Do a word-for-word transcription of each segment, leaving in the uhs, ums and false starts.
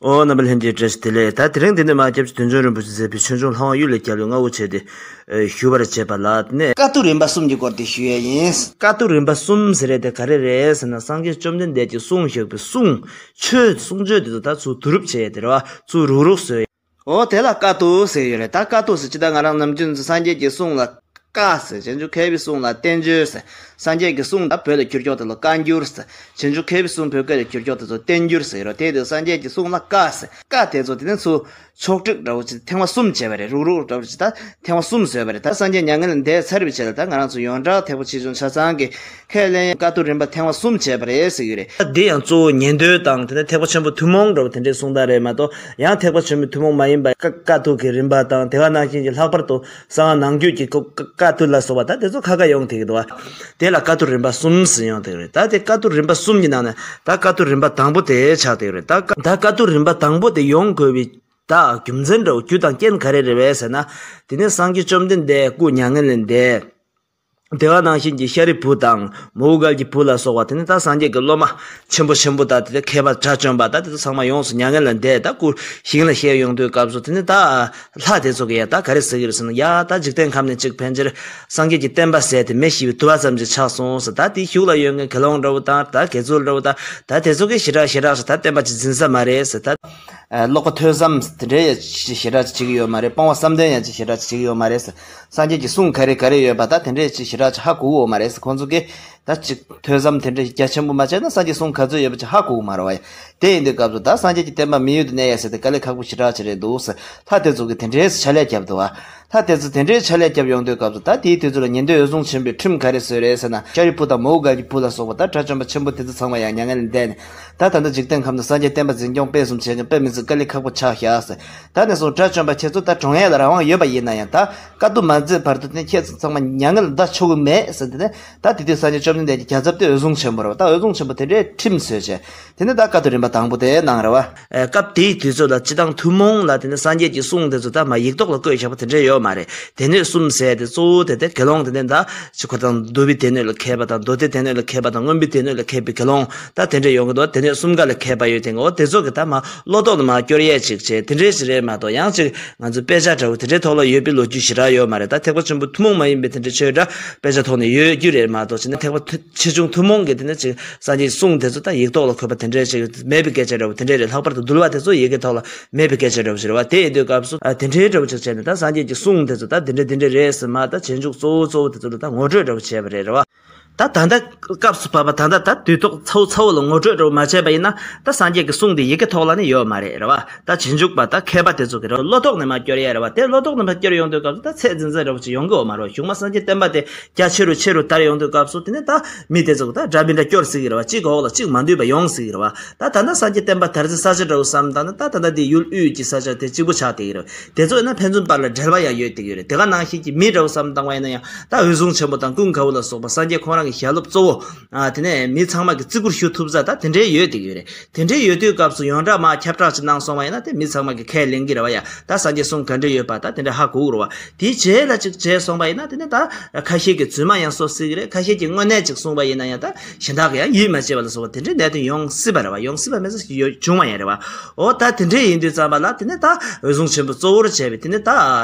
ཨོ་རྣམ་པ་ལྷན་རྒྱས་བཀྲ་ཤིས་བདེ་ལེགས། ད་དེ་རིང་འདི་ནས་མར་སྐྱབས་རྗེ་དོན་གཅོད་རིན་པོ་ཆེ་མཛད་པའི་ཆོས་འབྱུང་ལྷ་དབང་གཡུལ་ལས་རྒྱལ་བའི་མངའ་འོག་བྱས་ཏེ་ཞུ་བར་བྱེད་པ་ལ་ནས། དཀའ་ཐུབ་རིམ་པ་གསུམ་གྱི་སྐོར་དེ་ཞུ་ཡས་ཡིན། དཀའ་ཐུབ་རིམ་པ་གསུམ་ཟེར་ཡས་དེ་ག་རེ་རེད་ཟེར་ན། སངས་རྒྱས་བཅོམ་ལྡན་འདས་ཀྱིས་གསུངས་བཞག་པའི་གསུང་ཆོས། གསུང་ཆོས་དེ་ཚོ་ད་ཚུར་བསྡུ་རུབ་བྱས་ཏེ་རེད་བ། ཚུར་རུག་རུག་བཟོས། ཨོ་དེ་ལ་དཀའ་ཐུབ་ཟེར་ཡོད་རེད། ད་དཀའ་ཐུབ་ཟེར་ཅི། ད་ང་རང་ནམ་རྒྱུན་ཚོ་སངས་རྒྱས་ཀྱི་གསུང་ལ་བཀའ་ཟེར། རྗེས་འཇུག་མཁས་པའི་གསུང་ལ་བསྟན་བཅོས་ཟེར། སངས་རྒྱས་ཀྱི་གསུང་ད་བོད་ལ་བསྒྱུར་ཀྱོག་དེ་ལ་བཀའ་འགྱུར་ཟེར། རྗེས་འཇུག་མཁས་པའི་གསུང་བོད་སྐད་ལ་བསྒྱུར་ཀྱོག་དེ་ཚོ་བསྟན་འགྱུར་ཟེར་རོ། དེ་དུས་སངས་རྒྱས་ཀྱི་གསུང་ལ་བཀའ་ཟེར། བཀའ་དེ་ཚོ་དེ་ནས་ཚུར་ཕྱོགས་བསྒྲིགས་འདྲ་བོ་ཅིག་ཐེངས་མ་གསུམ་བྱས་པ་རེད། རུག་རུག་འདྲ་བོ་ཅིག་ད་ཐེངས་མ་གསུམ་བཟོས་པ་རེད། ད་སངས་རྒྱས་མྱ་ངན་ལས་འདས་ཚར་བའི་རྗེས་ལ་ད་ང་རང་ཚོ་ཡོངས་གྲགས་ཐེག་པ་ཆེ་ཆུང་ཆ་ཚང་གི་ཁས་ལེན་ཡང་དཀའ་ཐུབ་རིམ་པ་ཐེངས་མ་གསུམ་བྱས་པ་རེད་ཟེར་གྱི་རེད། ད་འདི་ཡང་གཙོ་བོ་ཉན་ཐོས་དང་དེ་ནས་ཐེག་པ་ཆེན་པོའི་ཐུན་མོང་འདྲ་བོ་དེ་འདྲའི་གསུང་སྟངས་རེད་མ་གཏོགས། ཡང་ཐེག་པ་ཆེན་པོའི་ཐུན་མོང་མ་ཡིན་པ་དཀའ་དཀའ་ཐུབ་ཀྱི་རིམ་པ་དང་། དེ་ག་ནང་བཞིན་གྱི་ལྷག་པར་དུ་གསང་སྔགས་ནང་རྒྱུད་ཀྱི་དཀའ་དཀའ་ཐུབ་ལ་སོགས་པ་ད་དེ་ཚོ་ཁ་ཁ་ཡོང་བསྡད་ཀྱི་འདུག་བ། དེ་ལ་དཀའ་ཐུབ་རིམ་པ་གསུམ་ཟེར་ཡོང་བསྡད་ཀྱི་རེད། ད་དེ་དཀའ་ཐུབ་རིམ་པ་གསུམ་གྱི་ནང་ནས་ད་དཀའ་ཐུབ་རིམ་པ་དང་པོ་དེ་ཆགས་བསྡད་ཀྱི་རེད། ད་ད་དཀའ་ཐུབ་རིམ་པ་དང་པོ་དེ་ཡོང་དགོས་པའི་ད་རྒྱུ་མཚན་འདྲ་བོ། རྒྱུ་དང་རྐྱེན་ག་རེ་རེད་པས་ཟེར་ན། དེ་ནས་སངས་རྒྱས་བཅོམ་ལྡན་འདས་སྐུ་མྱ་ངན་ལས་འདས། དེ་ག་ནང་བཞིན་གྱི་ཤཱ་རིའི་བུ་དང་མོའུ་འགལ་གྱི་བུ་ལ་སོགས་པ་དེ་ནི་ད་སངས་རྒྱས་ཀྱི་སློབ་མ་ཆེན་པོ་ཆེན་པོ་དང་དེ་མཁས་པ་དགྲ་བཅོམ་པ་དང་དེ་ཚོ་ཚང་མ་ཡོངས་སུ་མྱ་ངན་ལས་འདས། ད་སྐུ་ཞིང་ལ་གཤེགས་ཡོང་དུས་སྐབས་སུ་དེ་ནི་ད་ལྷ་དེ་ཚོ་གིས་ཡ་ད་ག་རེ་ཟེར་གྱི་རེད་ཟེར་ན། ཡ་ད་འཇིག་རྟེན་ཁམས་ནས་ཅིག་ཕན་ཆེར་སངས་རྒྱས་ཀྱི་བསྟན་པ་ཟད་དེ་མེ་ཤི་བའི་དུ་བ་ཙམ་ཅིག་ཆགས་སོང་ཟེར། ད་དེའི་གཞུག་ལ་ཡོད་མཁན་དགེ་སློང་འདྲ་བོ་དང་ད་དགེ་ཚུལ་འདྲ་བོ་དང་ད་དེ་ཚོ་གིས་ཞེ་དྲག་ཞེ་དྲག་ཟེར་ད་བསྟན་པ་ཅིག་འཛིན་ས་མ་རེད་ཟེར། ད་ཨ་ཀློག་པ་ཐོས་བསམ་དེ་འདྲའི་ཡ་ཞེ་དྲག་ཅིག་བྱེད་ཀྱི་ཡོད་མ་རེད། སྤོང་བ་བསམ་གཏན་ཡང་ཅིག་ཞེ་དྲག་ཅིག་བྱེད་ཀྱི་ཡོད་མ་རེད་ཟེར། སངས་རྒྱས་ཀྱི་གསུང་ག་རེ་ག་རེ་ཡོད་པ་ད་དེ་འདྲས་ཅིག་ཞེ་དྲག་ཅིག་ཧ་གོ་གི་ཡོད་མ་རེད་ཟེར། ཁོང་ཚོ་གིས་ད་ཅིག་ཐོས་བསམ་དེ་འདྲས་རྒྱ་ཆེན་པོ་མ་བྱས་ན་སངས་རྒྱས་གསུང་ག་ཚོད་ཡོད་པ་ཅིག་ཧ་གོ་གི་མ་རེད་བ། དེ་ཡིན་དུས་སྐབས་སུ་ད་སངས་རྒྱས་ཀྱི་བསྟན་པ་མི་ཡུལ་དུ་གནས་ཡ་ཟེར་དེ་དཀའ་ལས་ཁག་པོ་ཞེ་དྲག་ཅིག་རེད་འདུག་ཟེར། ལྷ་དེ་ཚོ་གིས་དེ་འདྲས་ཕྱག་ལས་བརྒྱབ་འདུག་བ། ལྷ་དེ་ཚོ་དེ་འདྲས་ཕྱག་ལས་བརྒྱབ་ཡོང་དུས་སྐབས་སུ་ད་དེའི་དུས་ཚོད་ལ་ཉན་ཐོས་འོད་སྲུང་ཆེན་པོས་ཁྲིམས་ག་རེ་བཟོས་རེད་ཟེར་ན། ཤཱ་རིའི་བུ་དང་མོའུ་འགལ་གྱི་བུ་ལ་སོགས་པ་ད་དགྲ་བཅོམ་པ་ཆེན་པོ་དེ་ཚོ་ཚང་མ་ཡང་མྱ་ངན་ལས་འདས་ནས། ད་ད་ལྟ་འཇིག་རྟེན་ཁམས་ན་སངས་རྒྱས་བསྟན་པ་འཛིན་སྐྱོང་སྤེལ་གསུམ་བྱེད་མཁན་དཔེ་མི་སྲིད་དཀའ་ལས་ཁག་པོ་ཆགས་བཞག་ཟེར། ད་ནས་བཟུང་དགྲ་བཅོམ་པ་ཁྱེད་ཚོ་ད་གྲོངས་ཡས་ལ་རང་དབང་ཡོད་པ་ཡིན་ན་ཡང་ད་དཀའ་སྡུག་མ་མཛད་བར་དུ་དེ་ཁྱེད་ཚོ་ཚང་མ་མྱ་ངན་ལས་འདའ་ཆོག་གི་མེད་ཟེར། དེ་ནས་ད་དེ་དུས་སངས་རྒྱས་བཅོམ་ལྡན་འདས་ཀྱི་རྒྱལ་ཚབ་དེ་འོད་སྲུང་ཆེན་པོ་རེད་བ། ད་འོད་སྲུང་ཆེན་པོ་དེ་འདྲའི་ཁྲིམས་བཟོས་བྱས། དེ་ནས་ད་དཀའ་ཐུབ་རིམ་པ་དང་པོ་དེ་གནང་རེད་བ། ཨེ་སྐབས་དེའི་དུས་ཚོད་ལ་སྤྱི་བཏང་ཐུན་མོང་ལ་དེ་ནས་སངས་རྒྱས་ཀྱི་གསུང་དེ་ཚོ་ད་མ་ཡིག་ཐོག་ལ་བཀོད་བཞག་པ་དེ་འདྲ་ཡོད་མ་རེད། སྡེ་སྣོད་གསུམ་ཟེར་དེ་གཙོ་བོ་དེ་དེ་དགེ་སློང་དེ་ནས་ད་ཅི་ཁོ་དང་འདུལ་བའི་སྡེ་སྣོད་ལ་མཁས་པ་དང་། མདོ་སྡེ་སྡེ་སྣོད་ལ་མཁས་པ་དང་། མངོན་པའི་སྡེ་སྣོད་ལ་མཁས་པའི་དགེ་སློང་ད་དེ་འདྲ་ཡོང་གི་འདུག། སྡེ་སྣོད་གསུམ་ཀ་ལ་མཁས་པ་ཡོད་དེ། འོ་དེ་ཚོ་གིས་ད་མ་བློ་ཐོག་ནས་མ་སྐྱོར་ཡས་ཅིག་བྱས་དེ་འདྲས་ཞིག་རེད་མ་གཏོགས། ཡང་ཅིག་ང་ཚོའི་དཔེ་ཆ་འདྲ་བོ་དེ་འདྲའི་ཐོག་ལ་ཡོད་པའི་ལོ་རྒྱུས་ཞེ་དྲག་ཡོད་མ་རེད། ད་ཐེག་པ་ཆེན་པོ་ཐུན་མོང་མ་ཡིན་པའི་དེ་འདྲའི་ཆོས་འདྲ་དཔེ་ཆ་ཐོག་ནས་ཡོད་རྒྱུ་རེད་མ་གཏོགས། བྱས་ན་ཐེག་པ་ཆེ་ཆུང་ཐུན་མོང་གི་དེ་ནས་ཅིག་སངས་རྒྱས་གསུང་དེ་ཚོ་ད་ཡིག་ཐོག་ལ་འཁོད་པ་དེ་འདྲས་ཅིག་མེད་པའི་སྐད་ཆ་འདྲ་བོ་དེ་འདྲས་རེད། ལྷག་པར་དུ་འདུལ་བ་དེ་ཚོ་ཡི་གེ་ཐོག་ལ་མེད་པའི་སྐད་ཆ་འདྲ་བོ་ཞིག་རེད་བ། དེ་ཡིན་དུས་སྐབས་སུ་ཨ་དེ་འདྲའི་འདྲ་བོ་ཅིག་བྱས་ནས་ད་སངས་རྒྱས་ཀྱི་གསུང་དེ་ཚོ་ད་དེ་འདྲ་དེ་འདྲ་རེད་ཟེར་མ། ད་རྗེས་འཇུག་གཙོ་བོ་གཙོ་བོ་དེ་ཚོ་ལ་ད་ངོ་སྤྲོད་འདྲ་བོ་བྱས་པ་རེད། རེད་བ། ད་ད་ལྟ་སྐབས་སུ་བབ་པ་ད་ལྟ་ད་དུས་ཐོག་ཚ་བོ་ཚ་བོ་ལ་ངོ་སྤྲོད་འདྲ་བོ་མ་བྱས་པ་ཡིན་ན་ད་སངས་རྒྱས་ཀྱི་གསུང་དེ་ཡི་གེ་ཐོག་ལ་ནི་ཡོད་མ་རེད། རེད་བ། ད་རྗེས་འཇུག་པ་ད་མཁས་པ་དེ་ཚོ་གིས་རེད་བ། བློ་ཐོག་ནས་མ་སྐྱོར་ཡ་རེད་བ། དེ་བློ་ཐོག་ནས་མ་སྐྱོར་ཡོང་དུས་སྐབས་སུ་ད་ཚད་འཛིན་ཚད་འདྲ་བོ་ཅིག་ཡོང་གི་ཡོད་མ་རེད་བ། གཞུག་མ་སངས་རྒྱས་བསྟན་པ་དེ་རྒྱ་ཆེ་རུ་ཆེ་རུ་དར་ཡོང་དུས་སྐབས་སུ་དེ་ནས་ད་མི་དེ་ཚོ་གིས་ད་འདྲ་མི་འདྲ་སྐྱོར་སྲིད་ཀྱི་རེད་བ། གཅིག་གི་འོག་ལ་གཅིག་མ་འདུས་པ་ཡོང་སྲིད་ཀྱི་རེད་བ། ད་ད་ལྟ་སངས་རྒྱས་བསྟན་པ་དར་སའི་ས་ཆ་འདྲ་བོ་བསམ་བཏང་ན་ད་ད་ལྟ་འདི་ཡུལ་དབུས་ཀྱི་ས་ཆ་དེ་གཅིག་པུ་ཆགས་བསྡད་ཀྱི་རེད། དེ་ཚོ་ཡིན་ན་ཕན་ཚུན་བར་ལ་འབྲེལ་བ་ཡང་ཡོད་བསྡད་ཀྱི་རེད། དེ་ག་ནང་བཞིན་གྱི་མི་འདྲ་བོ་བསམ་བཏང་བ་ཡིན་ན་ཡང་ད་འོད་སྲུང་ཆེན་པོ་དང་ཀུན་དགའ་བོ་ལ་སོགས་པ་སངས་རྒྱས་ཁོང་རང་གི་ཞལ་སློབ་གཙོ་བོ། ཨ་དེ་ནས་མི་ཚང་མ་གིས་བརྩི་བཀུར་ཞུ་ཐུབ་ས་ད་དེ་འདྲའི་ཡོད་བསྡད་ཀྱི་ཡོད་རེད། དེ་འདྲའི་ཡོད་དུས་སྐབས་སུ་ཡོངས་གྲགས་མར་ཁྱབ་བསྒྲགས་ཅིག་གནང་སོང་བ་ཡིན་ན་དེ་མི་ཚང་མ་གིས་ཁས་ལེན་གྱི་རེད་བ། ཡ་ད་སངས་རྒྱས་གསུང་ག་འདྲ་ཡོད་པ་ད་དེ་འདྲ་ཧ་གོ་གི་རེད་བ། དེའི་རྗེས་ལ་ཅིག་བྱས་སོང་བ་ཡིན་ན་དེ་ནས་ད་ཁ་ཤས་ཀྱིས་རྫུན་མ་ཡང་བཟོ་སྲིད་ཀྱི་རེད། ཁ་ཤས་ཀྱིས་དངོས་གནས་ཅིག་གསུངས་པ་ཡིན་ན་ཡང་ད་གཞན་དག་གིས་ཡང་ཡིད་མ་ཆེས་པ་ལ་སོགས་པ་དེ་འདྲའི་གནད་དོན་ཡོང་སྲིད་པ་རེད་བ། ཡོང་སྲིད་པ་མེད་ས་ཞིག་ཡོད་བྱུང་བ་ཡང་རེད་བ། འོ་ད་དེ་འདྲའི་ཡིན་དུས་ཙམ་པ་ལ་དེ་ནས་ད་འོད་སྲུང་ཆེན་པོ་གཙོ་བོར་བྱས་པའི་དེ་ནས་ད་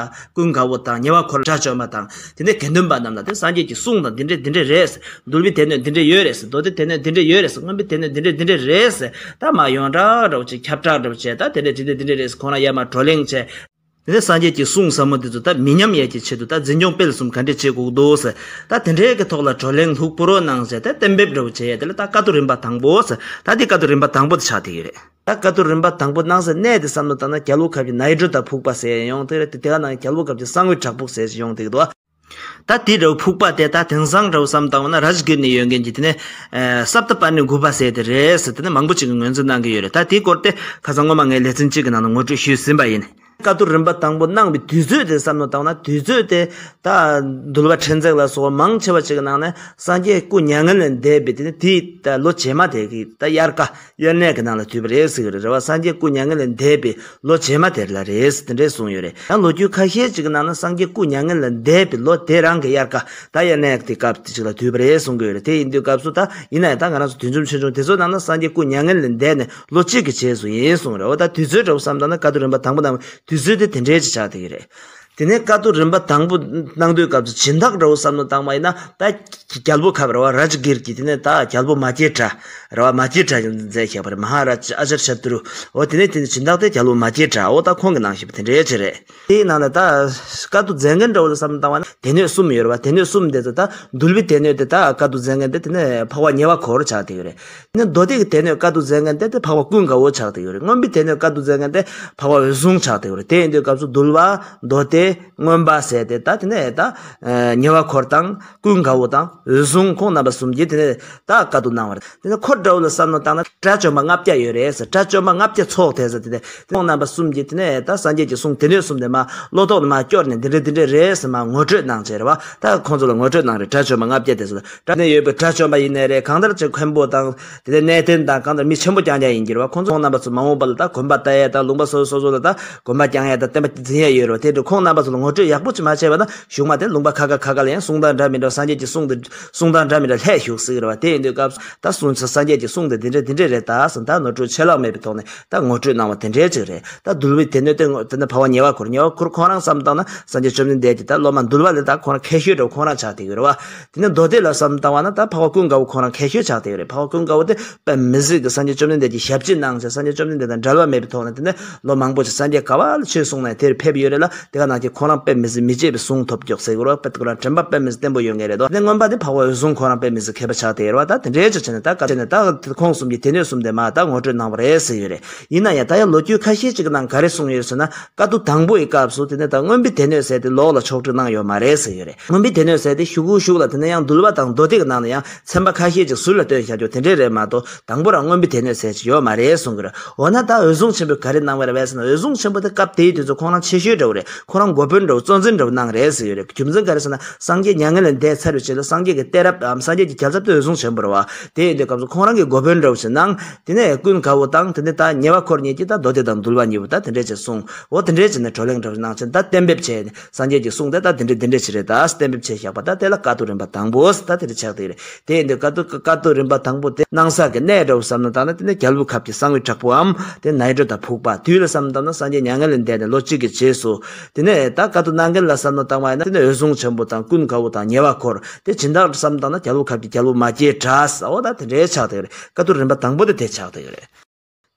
ཀུན་དགའ་བོ་དང་ཉེ་བར་འཁོར་དགྲ་བཅོམ་པ་དང་དེ་ནས་དགེ་འདུན་པ་རྣམས་ལ་དེ་སངས་རྒྱས་ཀྱི་གསུང་དང་འདི་འདྲས་འདི་འདྲས་རེད། འདུལ་བའི་སྡེ་སྣོད་འདི་འདྲས་ཡོད་རེད་ཟེར། མདོ་སྡེ་སྡེ་སྣོད་འདི་འདྲས་ཡོད་རེད་ཟེར། མངོན་པའི་སྡེ་སྣོད་འདི་འདྲས་འདི་འདྲས་རེད་ཟེར། ད་མར་ཡོངས་གྲགས་འདྲ་བོ་ཅིག་ཁྱབ་བསྒྲགས་འདྲ་བོ་བྱས། ད་དེ་འདྲས་འདི་འདྲས་འདི་འདྲས་རེད་ཟེར། ཁོང་རང་ཡར་མར་བགྲོ་གླེང་བྱས། དེ་ནས་སངས་རྒྱས་ཀྱི་གསུང་ཟབ་མོ་འདི་ཚོ་ད་མི་ཉམས་ཡས་ཀྱི་ཆེད་དུ་ད་འཛིན་སྐྱོང་སྤེལ་གསུམ་ག་འདྲས་བྱེད་དགོས་འདུག་ཟེར། ད་དེ་འདྲའི་གི་ཐོག་ལ་བགྲོ་གླེང་ལྷུག་པོ་རོ་གནང་བྱས། ད་གཏན་འབེབས་འདྲ་བོ་བྱས་ཡས་དེ་ལ་ད་དཀའ་ཐུབ་རིམ་པ་དང་པོ་ཟེར། ད་འདི་དཀའ་ཐུབ་རིམ་པ་དང་པོ་དེ་ཆགས་བསྡད་ཡོད་རེད། ད་དཀའ་ཐུབ་རིམ་པ་དང་པོ་གནང་སའི་གནས་དེ་བསམ་བློ་བཏང་ན་རྒྱལ་པོ་ཁབ་ཀྱི་ནའི་ཌ་ད་ཕུག་པ་ཟེར་ཡས་ཡོང་བསྡད་ཀྱི་རེད་དེ། དེ་ག་ནང་རྒྱལ་པོ་ཁབ་ཀྱི་གསང་བའི་བྲག་ཕུག་ཟེར་ཞིག་ཡོང་བསྡད་ཀྱི་འདུག། ད་དེ་འདྲ་བོ་ཕུག་པ་དེ་ད་དེང་སང་འདྲ་བོ་བསམ་བཏང་བ་ན་རཱཇ་གིར་ནས་ཡོང་མཁན་གྱི་དེ་ནས་ཨ་སབ་ཏ་པཱ་ཎི་གུ་པ་ཟེར་དེ་རེད་ཟེར། དེ་ནས་མང་པོ་ཅིག་གིས་ངོས་འཛིན་གནང་གི་ཡོད་རེད། ད་དེའི་སྐོར་དེ་ཁ་སང་སྔོན་མ་ངས་ལེ་ཚན་གཅིག་གི་ནང་ན་ངོ་སྤྲོད་ཞུས་ཟིན་པ་ཡིན། བཀའ་བསྡུ་རིམ་པ་དང་པོ་གནང་བའི་དུས་ཚོད་དེ་བསམ་བློ་བཏང་ན། དུས་ཚོད་དེ་ད་འདུལ་བ་ཕྲན་ཚེགས་ལ་སོགས་པ་མང་ཆེ་བ་ཅིག་གི་ནང་ནས་སངས་རྒྱས་སྐུ་མྱ་ངན་ལས་འདས་པའི་དེ་ནི་དེའི་ད་ལོ་རྗེས་མ་དེ་གི་ད་དབྱར་ཁ། དབྱར་གནས་ཀྱི་ནང་ལ་ཐུག་པ་རེད་ཟེར་གྱི་རེད། རེད་བ། སངས་རྒྱས་སྐུ་མྱ་ངན་ལས་འདས་པའི་ལོ་རྗེས་མ་དེར་ལ་རེད་ཟེར་དེ་འདྲས་གསུངས་ཡོད་རེད། ཡང་ལོ་རྒྱུས་ཁ་ཤས་ཅིག་གི་ནང་ན་སངས་རྒྱས་སྐུ་མྱ་ངན་ལས་འདས་པའི་ལོ་དེ་རང་གི་དབྱར་ཁ་ད་དབྱར་གནས་དེ་སྐབས་དེ་ཅིག་ལ་ཐུག་པ་རེད་གསུང་གི་ཡོད་རེད། དེ་ཡིན་དུས་སྐབས་སུ་ད་ཡིན་ན་ཡང་ད་ང་རང་ཚོ་དུས་འཛོམས་ཆོས་འབྱུང་དེ་ཚོ་ནང་ན་སངས་རྒྱས་སྐུ་མྱ་ངན་ལས་འདས་ནས་ལོ་གཅིག་གི་རྗེས་སུ་ཡིན་གསུངས་རེད། འོ་ད་དུས་ཚོད་འདྲ་བོ་བསམ་བཏང་ན་བཀའ་བསྡུ་རིམ་པ་དང་པོ་ནང་དུས་ཚོད་དེ་དེ་འདྲའི་ཅིག་ཆགས་བསྡད་ཀྱི་རེད། དེ་ནས་བཀའ་བསྡུ་རིམ་པ་དང་པོ་གནང་དུས་སྐབས་སུ་སྦྱིན་བདག་འདྲ་བོ་བསམ་བློ་བཏང་བ་ཡིན་ན། ད་རྒྱལ་པོ་ཁབ་རེད་བ། རཱ་ཇ་གིར་གྱི་དེ་ནས་ད་རྒྱལ་པོ་མ་སྐྱེས་དགྲ་རེད་བ། མ་སྐྱེས་དགྲ་མཛད་བཞག་པ་རེད། མ་ཧཱ་རཱ་ཇ་ཨ་ཇཱ་ཏ་ཤ་ཏྲུ། འོ་དེ་ནས་དེ་ནས་སྦྱིན་བདག་དེ་རྒྱལ་པོ་མ་སྐྱེས་དགྲ། འོ་ད་ཁོང་གིས་གནང་བཞག་པ་དེ་འདྲའི་ཅིག་རེད། དེའི་ནང་ལ་ད་བཀའ་བསྡུ་མཛད་མཁན་འདྲ་བོ་ལ་བསམ་བློ་བཏང་བ་ན། སྡེ་སྣོད་གསུམ་ཡོད་རེད་བ། སྡེ་སྣོད་གསུམ་དེ་ཚོ་ད་འདུལ་བའི་སྡེ་སྣོད་དེ་ད་བཀའ་བསྡུ་མཛད་མཁན་དེ་དེ་ནས་འཕགས་པ་ཉེ་བར་འཁོར་ཆགས་བསྡད་ཡོད་རེད། དེ་ནས་མདོ་སྡེ་གི་སྡེ་སྣོད་བཀའ་བསྡུ་མཛད་མཁན་དེ་དེ་འཕགས་པ་ཀུན་དགའ་བོ་ཆགས་བསྡད་ཡོད་རེད། མངོན་པའི་སྡེ་སྣོད་བཀའ་བསྡུ་མཛད་མཁན་དེ་འཕགས་པ་འོད་སྲུང་ཆགས་བསྡད་ཡོད་རེད། དེ་ཡིན་དུས་སྐབས་སུ་འདུལ་བ། མདོ་སྡེ། མངོན་པ་ཟེར་ཏེ་ད་དེ་ནས་ད་ཉེ་བར་འཁོར་དང་ཀུན་དགའ་བོ་དང་འོད་སྲུང་ཁོང་རྣམ་པ་གསུམ་གྱིས་དེ་ནས་ད་བཀའ་བསྡུ་གནང་བ་རེད། དེ་ནས་འཁོར་འདྲ་བོ་ལ་བསམ་བློ་བཏང་ན་དགྲ་བཅོམ་པ་ལྔ་བརྒྱ་ཡོད་རེད་ཟེར། དགྲ་བཅོམ་པ་ལྔ་བརྒྱ་ཚོགས་དེ་ཟེར་དེ་ནས་ཁོང་རྣམ་པ་གསུམ་གྱིས་དེ་ནས་ད་སངས་རྒྱས་ཀྱི་གསུང་སྡེ་སྣོད་གསུམ་དེ་མར་བློ་ཐོག་ནས་མར་སྐྱོར་ནས་འདི་འདྲ་འདི་འདྲ་རེད་ཟེར་མར་ངོ་སྤྲོད་གནང་བྱས་རེད་བ། ད་ཁོང་ཚོ་ལ་ངོ་སྤྲོད་གནང་རེད། དགྲ་བཅོམ་པ་ལྔ་བརྒྱ་དེ་ཚོ་ལ། དགྲ་ནས་ཡོད་པའི་དགྲ་བཅོམ་པ་ཡིན་ནའི་རེད། གང་ལྟར་ཅིག་མཁན་པོ་དང་དེ་ནས་གནས་བརྟན་དང་གང་ལྟར་མི་ཆེན་པོ་རྐྱང་རྐྱང་ཡིན་གྱི་རེད་བ། ཁོང་ཚོ་ཁོང་རྣམ་པ་ཚོ་མ་འོངས་པ་ལ་ད་དགོན་པ་ལྟ་ཡས་དང་ལུང་པ་སོ་སོ་སོ་སོ་ལ་ད་དགོན་པ་བསྐྱང་ཡས་དང་བསྟན་པ་འཛིན་ཡས་ཡོད་རེད་བ། དེ་འདྲ་ཁོང་རྣམ་པ་ཚོ་ལ་ངོ་སྤྲོད་ཡག་པོ་ཅིག་མ་བྱས་པ་ན་གཞུག་མ་དེ་ལུང་པ་ཁ་ཁ་ཁ་ཁ་ལ་ཡང་གསུང་སྟངས་འདྲ་མི་འདྲ། སངས་རྒྱས་ཀྱི་གསུང་དེ་གསུང་སྟངས་འདྲ་མི་འདྲ་ལྷད་ཞུགས་སྲིད་ཀྱི་རེད་བ། དེ་ཡིན་དུས་སྐབས་སུ་ད་གསུང་སངས་རྒྱས་ཀྱི་གསུང་དེ་འདི་འདྲ་འདི་འདྲ་རེད་ད་ཟེར་ད་ནོར་འཁྲུལ་ཆད་ལྷག་མེད་པའི་ཐོག་ནས་ད་ངོ་སྤྲོད་གནང་བ་དེ་འདྲའི་ཅིག་རེད། ད་འདུལ་བའི་སྡེ་སྣོད་དེ་དེ་ནས་འཕགས་པ་ཉེ་བར་འཁོར། ཉེ་བར་འཁོར་ཁོང་རང་བསམ་བཏང་ན་སངས་རྒྱས་བཅོམ་ལྡན་འདས་ཀྱི་ད་སློབ་མ་འདུལ་བ་ལས་ད་ཁོང་རང་མཁས་ཤོས་འདྲ་བོ་ཁོང་རང་ཆགས་བསྡད་ཡོད་རེད་བ། དེ་ནས་མདོ་སྡེ་ལ་བསམ་བཏང་བ་ན་ད་འཕགས་པ་ཀུན་དགའ་བོ་ཁོང་རང་མཁས་ཤོས་ཆགས་བསྡད་ཡོད་རེད། འཕགས་པ་ཀུན་དགའ་བོ་དེ་དཔེ་མི་སྲིད་ཀྱི་སངས་རྒྱས་བཅོམ་ལྡན་འདས་ཀྱི་ཞབས་ཕྱི་གནང་བྱས་སངས་རྒྱས་བཅོམ་ལྡན་འདས་དང་འབྲེལ་བ་མེད་པའི་ཐོག་ནས་དེ་ནས་ལོ་མང་པོ་ཅིག་སངས་རྒྱས་ག་བ་ལ་ཆོས་གསུངས་ནས་དེར་ཕེབས་ཡོད་རེད་ལ། དེ་ག་ནང་བཞིན་ཁོང་རང་དཔེ་མི་སྲིད་མི་བརྗེད་པའི་གསུང་ཐོབ་མགྱོགས་ཟེར་དགོས་རེད་བ། དཔེ་ཁོ་རང་དྲན་པ་དཔེ་མི་སྲིད་བརྟན་པོ་ཡོད་མཁན་རེད་དོ། དེ་ནས་མངོན་པ་དེ་འཕགས་པ་འོད་སྲུང་ཁོང་རང་དཔེ་མི་སྲིད་མཁས་པ་ཆགས་བསྡད་ཡོད་རེད་བ། ད་དེ་འདྲའི་ཅིག་བྱས་ནས་ད་བཀའ་བྱས་ནས་ད་ཁོང་གསུམ་གྱིས་སྡེ་སྣོད་གསུམ་དེ་མར་ད་ངོ་སྤྲོད་གནང་བ་རེད་ཟེར་ཡོད་རེད། ཡིན་ན་ཡང་ད་ཡང་ལོ་རྒྱུས་ཁ་ཤས་ཅིག་གི་ནང་ག་རེ་གསུངས་ཡོད་ཟེར་ན། བཀའ་བསྡུ་དང་པོ་ཡི་སྐབས་སུ་དེ་ནས་ད་མངོན་པའི་སྡེ་སྣོད་ཟེར་དེ་ལོགས་ལ་ཕྱོགས་སྒྲིག་གནང་ཡོད་མ་རེད་ཟེར་ཡོད་རེད། མངོན་པའི་སྡེ་སྣོད་ཟེར་དེ་གཞུག་གུ་གཞུག་ལ་དེ་ནས་ཡང་འདུལ་བ་དང་མདོ་སྡེ་གི་ནང་ལ་ཡང་ཚན་པ་ཁ་ཤས་ཅིག་ཟུར་ལ་བཏོན་བཞག་རྒྱུ་དེ་འདྲས་རེད་མ་གཏོགས། དང་པོ་རང་མངོན་པའི་སྡེ་སྣོད་ཟེར་ཅིག་ཡོད་མ་རེད་གསུང་གི་རེད། འོ་ན་ད་འོད་སྲུང་ཆེན་པོས་ག་རེ་གནང་བ་རེད་བས་ཟེར་ན། འོད་སྲུང་ཆེན་པོ་དེ་སྐབས་དེའི་དུས་ཚོད་ཁོང་རང་ཆེ་ཤོས་འདྲ་བོ་རེད། ཁོང་རང་འགོ་དཔོན་འདྲ་བོ་གཙོ་འཛིན་འདྲ་བོ་གནང་རེད་ཟེར་ཡོད་རེད། རྒྱུ་མཚན་ག་རེ་ཟེར་ན་སངས་རྒྱས་མྱ་ངན་ལས་འདས་ཚར་བའི་རྗེས་ལ་སངས་རྒྱས་ཀྱི་གཏད་རབས་འམ་སངས་རྒྱས་ཀྱི་རྒྱལ་ཚབ་དེ་འོད་སྲུང་ཆེན་པོ་རེད་བ། དེ་ཡིན་དུས་སྐབས་སུ་ཁོང་རང་གི་འགོ་དཔོན་འདྲ་བོ་ཞིག་གནང་། དེ་ནས་ཀུན་དགའ་བོ་དང་དེ་ནས་ད་ཉེ་བར་འཁོར་གཉིས་ཀྱིས་ད་མདོ་སྡེ་དང་འདུལ་བ་གཉིས་པོ་ད་དེ་འདྲས་བྱས་གསུངས། འོ་དེ་འདྲས་བྱས་ནས་བགྲོ་གླེང་འདྲ་བོ་གནང་བྱས་ད་གཏན་འབེབས་བྱས་ནས་སངས་རྒྱས་ཀྱི་གསུང་དེ་ད་དེ་འདྲས་དེ་འདྲས་ཅིག་རེད་ད་གཏན་འབེབས་བྱས་བཞག་པ་ད་དེ་ལ་བཀའ་བསྡུ་རིམ་པ་དང་པོ་ད་དེ་འདྲས་ཆགས་བསྡད་ཀྱི་རེད། དེ་ཡིན་དུས་བཀའ་བསྡུ་བཀའ་བསྡུ་རིམ་པ་དང་པོ་དེ་གནང་ས་གི་གནས་འདྲ་བོ་བསམ་ན་ད་ནི་དེ་ནས་རྒྱལ་པོ་ཁབ་ཀྱི་གསང་བའི་བྲག་ཕུག་འམ་དེ་ནའི་སྒྲོ་དང་ཕུག་པ། དུས་ལ་བསམ་ན་ད་ན་སངས་རྒྱས་མྱ་ངན་ལས་འདས་ནས་ལོ་གཅིག་གི་རྗེས་སུ། དེ་ནས་ད་བཀའ་བསྡུ་གནང་མཁན་ལ་བསམ་བློ་བཏང་བ་ཡིན་ན་དེ་ནས་འོད་སྲུང་ཆེན་པོ་དང་ཀུན་དགའ་བོ་དང་ཉེ་བར་འཁོར། དེ་སྦྱིན་བདག་བསམ་བཏང་ན་རྒྱལ་པོ་ཁབ་ཀྱི་རྒྱལ་པོ་མ་སྐྱེས་དགྲ་ཟེར་བ་ད་དེ་འདྲའི་ཆགས་བསྡད་ཀྱི་རེད། བཀའ་བསྡུ་རིམ་པ་དང་པོ་དེ་དེ་ཆགས་བསྡད་ཀྱི་རེད།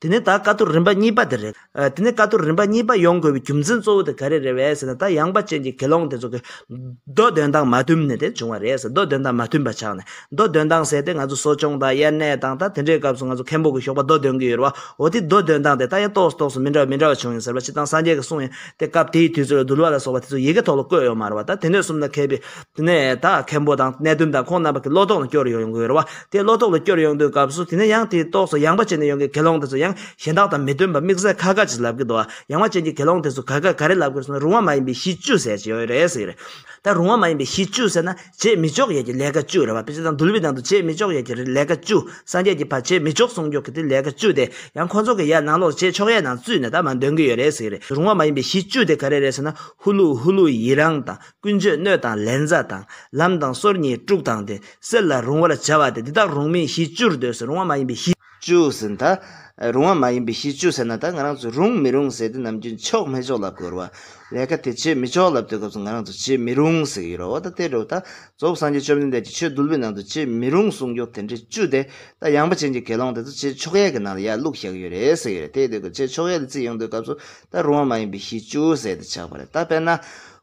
དེ་ནས་ད་བཀའ་བསྡུ་རིམ་པ་གཉིས་པ་དེ་རེད། ཨ། དེ་ནས་བཀའ་བསྡུ་རིམ་པ་གཉིས་པ་ཡོང་དགོས་པའི་རྒྱུ་མཚན་གཙོ་བོ་དེ་ག་རེ་རེད་བས་ཟེར་ན། ད་ཡངས་པ་ཅན་གྱི་དགེ་སློང་དེ་ཚོ་གི་མདོ་འདོན་སྟངས་མ་མཐུན་ནས་དེ་བྱུང་བ་རེད་ཟེར། མདོ་འདོན་སྟངས་མ་མཐུན་པ་ཆགས་ནས། མདོ་འདོན་སྟངས་ཟེར་དེ་ང་ཚོ་གསོ་སྦྱོང་དང་དབྱར་གནས་དང་ད་དེ་འདྲའི་སྐབས་སུ་ང་ཚོ་མཁན་པོ་གི་ཞོགས་པ་མདོ་འདོན་གྱི་ཡོད་རེད་བ། འོ་དེ་མདོ་འདོན་སྟངས་དེ་ད་ཡང་ཏོག་ཙམ་ཏོག་ཙམ་མི་འདྲ་བ་མི་འདྲ་བ་བྱུང་ཡོད་ཟེར་བ། སྤྱིར་བཏང་སངས་རྒྱས་ཀྱི་གསུང་ཡང་དེ་སྐབས་དེའི་དུས་ཚོད་ལ་འདུལ་བ་ལ་སོགས་པ་དེ་ཚོ་ཡི་གེ་ཐོག་ལ་བཀོད་ཡོད་མ་རེད་བ། ད་སྡེ་སྣོད་གསུམ་ལ་མཁས་པའི་དེ་ནས་ད་མཁན་པོ་དང་གནས་བརྟན་དང་ཁོང་རྣམ་པ་གི་བློ་ཐོག་ལ་སྐྱོར་ཡོང་གི་ཡོད་རེད་བ། དེ་བློ་ཐོག་ལ་སྐྱོར་ཡོང་དུས་སྐབས་སུ་དེ་ནས་ཡང་དེ་ཏོག་ཙམ་ཡངས་པ་བྱས་ནས་ཡོང་གི་དགེ་སློང་དེ་ཚོ་ཡང་གཞན་དག་དང་མི་མཐུན་པ་དམིགས་བསལ་ཁ་ཁ་ཅིག་ལབ་ཀྱི་འདུག་བ། ཡངས་པ་ཅན་གྱི་དགེ་སློང་དེ་ཚོ་ག་ག་ག་རེ་ལབ་ཀྱི་རེད་ཟེར་ན། རུང་བ་མ་ཡིན་པའི་གཞི་བཅུ་ཟེར་གྱི་ཡོད་རེད་ཟེར་གྱི་རེད། ད་རུང་བ་མ་ཡིན་པའི་གཞི་བཅུ་ཟེར་ན་བྱེད་མི་ཆོག་ཡས་ཀྱི་ལས་ཀ་བཅུ་རེད་བ། དཔེ་ཆ་དང་འདུལ་བའི་ནང་དུ་བྱེད་མི་ཆོག་ཡས་ཀྱི་ལས་ཀ་བཅུ། སངས་རྒྱས་ཀྱི་ཕར་བྱེད་མི་ཆོག་གསུང་རྒྱུ་གི་དེ་ལས་ཀ་བཅུ་དེ་ཡང་ཁོ་ཚོ་གི་ཡར་ནང་ལོགས་བྱེད་ཆོག་ཡས་ནང་བཙུད་ནས་ད་མར་འདོན་གྱི་ཡོད་རེད་ཟེར་གྱི་རེད། རུང་བ་མ་ཡིན་པའི་གཞི་བཅུ་དེ་ག་རེ་རེད་ཟེར་ན། ཧུ་ལུ་ཧུ་ལུ་ཡི་རང་དང་། ཀུན་སྤྱོད་སྣོད་དང་ལན་ཚྭ་དང་། ལམ་དང་སོར་གཉིས་དཀྲུགས་དང་སྟེ། གསེར་ལ་རུང་བར་བྱ་བ་སྟེ། འདི་དག་རུང་མིན་གཞི་བཅུར་འདོད་ཟེར། རུང་བ་མ་ཡིན་པའི་གཞི་བཅུ་ཟེར་ན་ད། རུང་བ་མ་ཡིན་པའི་གཞི་བཅུ་ཟེར་ན་ད་ང་རང་ཚོ་རུང་མི་རུང་ཟེར་དུས་ནམ་རྒྱུན་ཆོག་མི་ཆོག་ལབ་དགོས་རེད་བ། ལས་ཀ་དེ་བྱེད་མི་ཆོག་ལབ་དུས་སྐབས་སུ་ང་རང་ཚོ་བྱེད་མི་རུང་ཟེར་གྱི་ཡོད་རེད་བ། ད་དེ་འདྲ་བོ་ད་རྫོགས་སངས་རྒྱས་བཅོམ་ལྡན་འདས་ཀྱི་ཆོས་འདུལ་བའི་ནང་དུ་བྱེད་མི་རུང་གསུང་རྒྱུ་དེ་འདྲའི་བཅུ་དེ་ད་ཡངས་པ་ཅན་གྱི་དགེ་སློང་དེ་ཚོ་བྱེད་ཆོག་ཡས་ཀྱི་ནང་ལ་ཡར་བླུགས་བཞག་གི་ཡོད་རེད་ཟེར་གྱི་རེད། དེ་དུས་ཀྱི་བྱེད་ཆོག་ཡས་ལ་རྩིས་ཡོང་དུས་སྐབས་སུ་ད་རུང་བ་མ་ཡིན་པའི་གཞི་བཅུ་ཟེར་དེ་ཆགས་པ་རེད། ད་དཔེར་ན།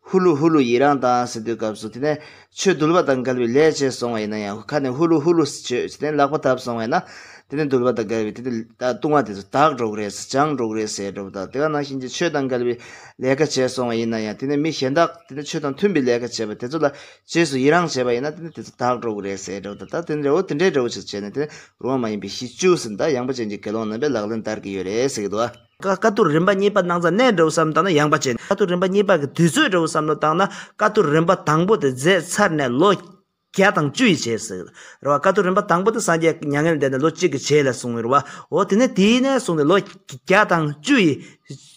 ཧུ་ལུ་ཧུ་ལུ་ཡི་རང་དང་ཟེར་དུས་སྐབས་སུ་དེ་ནས་ཆོས་འདུལ་བ་དང་འགལ་བའི་ལས་བྱས་སོང་བ་ཡིན་ན་ཡང་ཁ་ནས་ཧུ་ལུ་ཧུ་ལུ་བྱས་དེ་ནས་ལག་པ་བརྡབས་སོང་བ་ཡིན་ན། དེ་ནས་འདུལ་བ་དང་འགལ་བའི་དེ་ནས་ད་ལྟུང་བ་དེ་ཚོ་དག་འགྲོ་གི་རེད་ཟེར། སྦྱངས་འགྲོ་གི་རེད་ཟེར་འགྲོ་བ་དང་། དེ་ག་ནང་བཞིན་གྱི་ཆོས་དང་འགལ་བའི་ལས་ཀ་བྱས་སོང་བ་ཡིན་ན་ཡང་། དེ་ནས་མི་གཞན་དག་དེ་ནས་ཆོས་དང་མཐུན་པའི་ལས་ཀ་བྱས་པ་དེ་ཚོ་ལ་རྗེས་སུ་ཡི་རང་བྱས་པ་ཡིན་ན། དེ་ནས་དེ་ཚོ་དག་འགྲོ་གི་རེད་ཟེར་འགྲོ་བ་དང་། ད་དེ་འདྲ་བོ་དེ་འདྲའི་འདྲ་བོ་ཞིག་བྱས་ནས། དེ་ནས་རུང་བ་མ་ཡིན་པའི་གཞི་བཅུ་ཟེར་ད་ཡངས་པ་ཅན་གྱི་དགེ་སློང་རྣམ་པས་ལག་ལེན་བསྟར་གྱི་ཡོད་རེད་ཟེར་གྱི་འདུག་ཨ། ཀ་ཀ་ཏུ་རིམ་པ་གཉིས་པ་གནང་ཙང་གནས་འདྲ་བོ་བསམ་བཏང་ན་ཡངས་པ་ཅན། ཀ་ཏུ་རིམ་པ་གཉིས་པ་གི་དུས་ཚོད་འདྲ་བོ་བསམ་བློ་བཏང་ན། ཀ་ཏུ་རིམ་པ་དང་པོ་དེ་མཛད་ཚར་ནས་ལོ་བརྒྱ་དང་བཅུ་ཡི་རྗེས་ཟེར་རེད་བ། ཀ་ཏུ་རིམ་པ་དང་པོ་དེ་སངས་རྒྱས་མྱ་ངན་འདས་ནས་ལོ་གཅིག་གི་རྗེས་ལ་གསུངས་ཡོད་རེད་བ། འོ་དེ་ནས་དེའི་ནས་བཟུང་ནས་ལོ་བརྒྱ་དང་བཅུ་ཡི་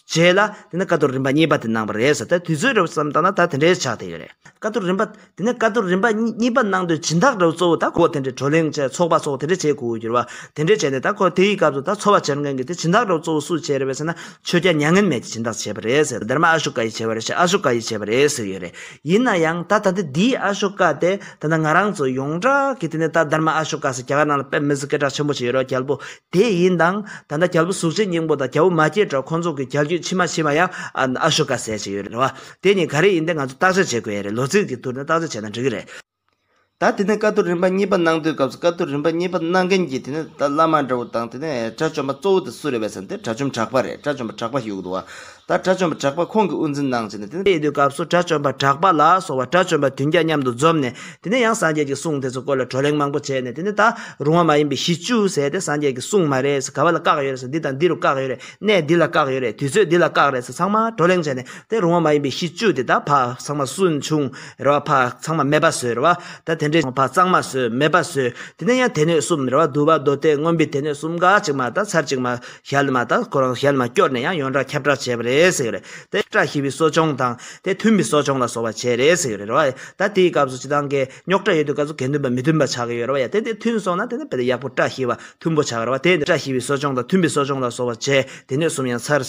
རྗེས་ལ་དེ་ནས་ཀ་ཏུ་རིམ་པ་གཉིས་པ་དེ་གནང་བ་རེད་ཟེར། ད་དུས་ཚོད་འདྲ་བོ་བསམ་བཏང་ན་ད་དེ་འདྲའི་ཆགས་བསྡད་ཡོད་རེད། ཀ་ཏུ་རིམ་པ། དེ་ནས་ཀ་ཏུ་རིམ་པ་གཉིས་པ་གནང་དུས་སྦྱིན་བདག་འདྲ་བོ་གཙོ་བོ་ད་ཁོ་དེ་འདྲའི་བགྲོ་གླེང་བྱས། ཚོགས་པ་སོགས་དེ་འདྲ་བྱེད་དགོས་ཀྱི་ཡོད་རེད་བ། དེ་འདྲ་བྱས་ནས་ད་ཁོ་དེའི་སྐབས་སུ་ད་འཚོ་བ་སྦྱང་མཁན་གྱི་དེ་སྦྱིན་བདག་འདྲ་བོ་གཙོ་བོ་སུ་བྱས་རེད་པས་ཟེར་ན། ཆོས་རྒྱལ་མྱ་ངན་མེད་ཀྱིས་སྦྱིན་བདག་བྱས་པ་རེད་ཟེར། དྷརྨ་ཨ་ཤོ་ཀ་ཡིས་བྱས་པ་རེད་ཟེར། ཨ་ཤོ་ཀ་ཡིས་བྱས་པ་རེད་ཟེར་གྱི་ཡོད་རེད། ཡིན་ན་ཡང་ད་ད་ལྟ་འདིའི་ཨ་ཤོ་ཀ་དེ་ད་ལྟ་ང་རང་ཚོ་ཡོངས་གྲགས་ཀྱི་དེ་ནས་ད་དྷརྨ་ཨ་ཤོ་ཀ་ཟེར་རྒྱ་གར་ནང་ལ་དཔེ་མི་སྲིད་སྐད་གྲགས་ཆེན་པོ་ཞིག་ཡོད་རེད་བ། རྒྱལ་པོ་དེ་ཡིན་དང་། ད་ལྟ་རྒྱལ་པོ་གཟུགས་ཅན་སྙིང་པོ་དང་རྒྱལ་པོ་མ་སྐྱེས་དགྲ་ཁོང་ཚོ་གི་རྒྱལ་རྒྱུད་ཕྱི་མ་ཕྱི་མ་ཡང་ཨ་ཨ་ཤོ་ཀ་ཟེར་ཅིག་ཡོད་རེད་བ། དེ་གཉིས་ག་རེ་ཡིན་དེ་ང་ཚོ་བརྟག་དཔྱད་བྱེད་དགོས་ཡ་རེད། ལོ་ཚིགས་ཀྱི་ཐོག་ནས་བརྟག་དཔྱད་བྱས་ན་འགྲིག་གི་རེད། ད་དེ་ནས་ཀ་ཏུ་རིམ་པ་གཉིས་པ་གནང་དུས་སྐབས་སུ། ཀ་ཏུ་རིམ་པ་གཉིས་པ་གནང་མཁན་གྱི་དེ་ནས་ད་བླ་མ་འདྲ་བོ་དང་། དེ་ནས་དགྲ་བཅོམ་པ་གཙོ་བོ་དེ་སུ་རེད་པས་ཟེར་ན། དེ་དགྲ་བཅོམ་གྲགས་པ་རེད། དགྲ་བཅོམ་པ་གྲགས་པ་ཞུ་གི་འདུག་བ། ད་དགྲ་བཅོམ་པ་གྲགས་པ་ཁོང་གིས་དབུ་འཛིན་གནང་བྱས་ནས། དེ་ནས་དེ་ཡིན་དུས་སྐབས་སུ་དགྲ་བཅོམ་པ་གྲགས་པ་ལ་སོགས་པ་དགྲ་བཅོམ་པ་བདུན་བརྒྱ་མཉམ་དུ་འཛོམས་ནས། དེ་ནས་ཡང་སངས་རྒྱས་ཀྱི་གསུང་དེ་ཚོ་སྐོར་ལ་བགྲོ་གླེང་མང་པོ་བྱས་ནས། དེ་ནས་ད་རུང་བ་མ་ཡིན་པའི་གཞི་བཅུ་ཟེར་དེ་སངས་རྒྱས་ཀྱི་གསུང་མ་རེད་ཟེར། ག་བ་ལ་བཀག་ཡོད་རེད་ཟེར། འདི་དང་འདི་རུ་བཀག་ཡོད་རེད། གནས་འདི་ལ་བཀག་ཡོད་རེད། དུས་ཚོད་འདི་ལ་བཀག་རེད་ཟེར། ཚང་མ་བགྲོ་གླེང་བྱས་ནས། དེ་རུང་བ་མ་ཡིན་པའི་གཞི་བཅུ་དེ་ད་ཕར་ཚང་མ་སུན་ཕྱུང་རེད་བ། ཕར་ཚང་མ་མེད་པ་བཟོས་རེད་བ། ད་དེ་འདྲའི་ཕར་གཙང་མ་བཟོས། མེད་པ་བཟོས། དེ་ནས་ཡང་སྡེ་སྣོད་གསུམ་རེད་བ། འདུལ་བ། མདོ་སྡེ། མངོན་པའི་སྡེ་སྣོད་གསུམ་ཀ་གཅིག་མ་ད་ཚར་གཅིག་མ་ཞལ་མ་ད་ཁོ་རང་ཞལ་མ་སྐྱོར་ནས་ཡང་ཡོངས་གྲགས་ཁྱབ་བསྒྲགས་བྱས་པ་རེད་ཟེར་གྱི་རེད། དེ་བཀྲ་ཤིས་པའི་གསོ་སྦྱོང་དང་དེ་མཐུན་པའི་གསོ་སྦྱོང་ལ་སོགས་པ་བྱས་རེད་ཟེར་གྱི་རེད་བ། ད་དེའི་སྐབས་སུ་སྤྱིར་བཏང་གི་རྙོག་དྲ་ཡོད་དུས་སྐབས་སུ་དགེ་འདུན་པ་མི་མཐུན་པ་ཆགས་ཀྱི་ཡོད་རེད་བ། ཡ་དེ་དེ་མཐུན་སོང་ན་དེ་ནི་དཔེ་ཡག་པོ་བཀྲ་ཤིས་པ་མཐུན་པོ་ཆགས་ཀྱི་རེད་བ། དེ་བཀྲ་ཤིས་པའི་གསོ་སྦྱོང་དང་མཐུན་པའི་གསོ་སྦྱོང་ལ་སོགས་པ་བྱས། སྡེ་སྣོད་གསུམ་ཡང་ཚར་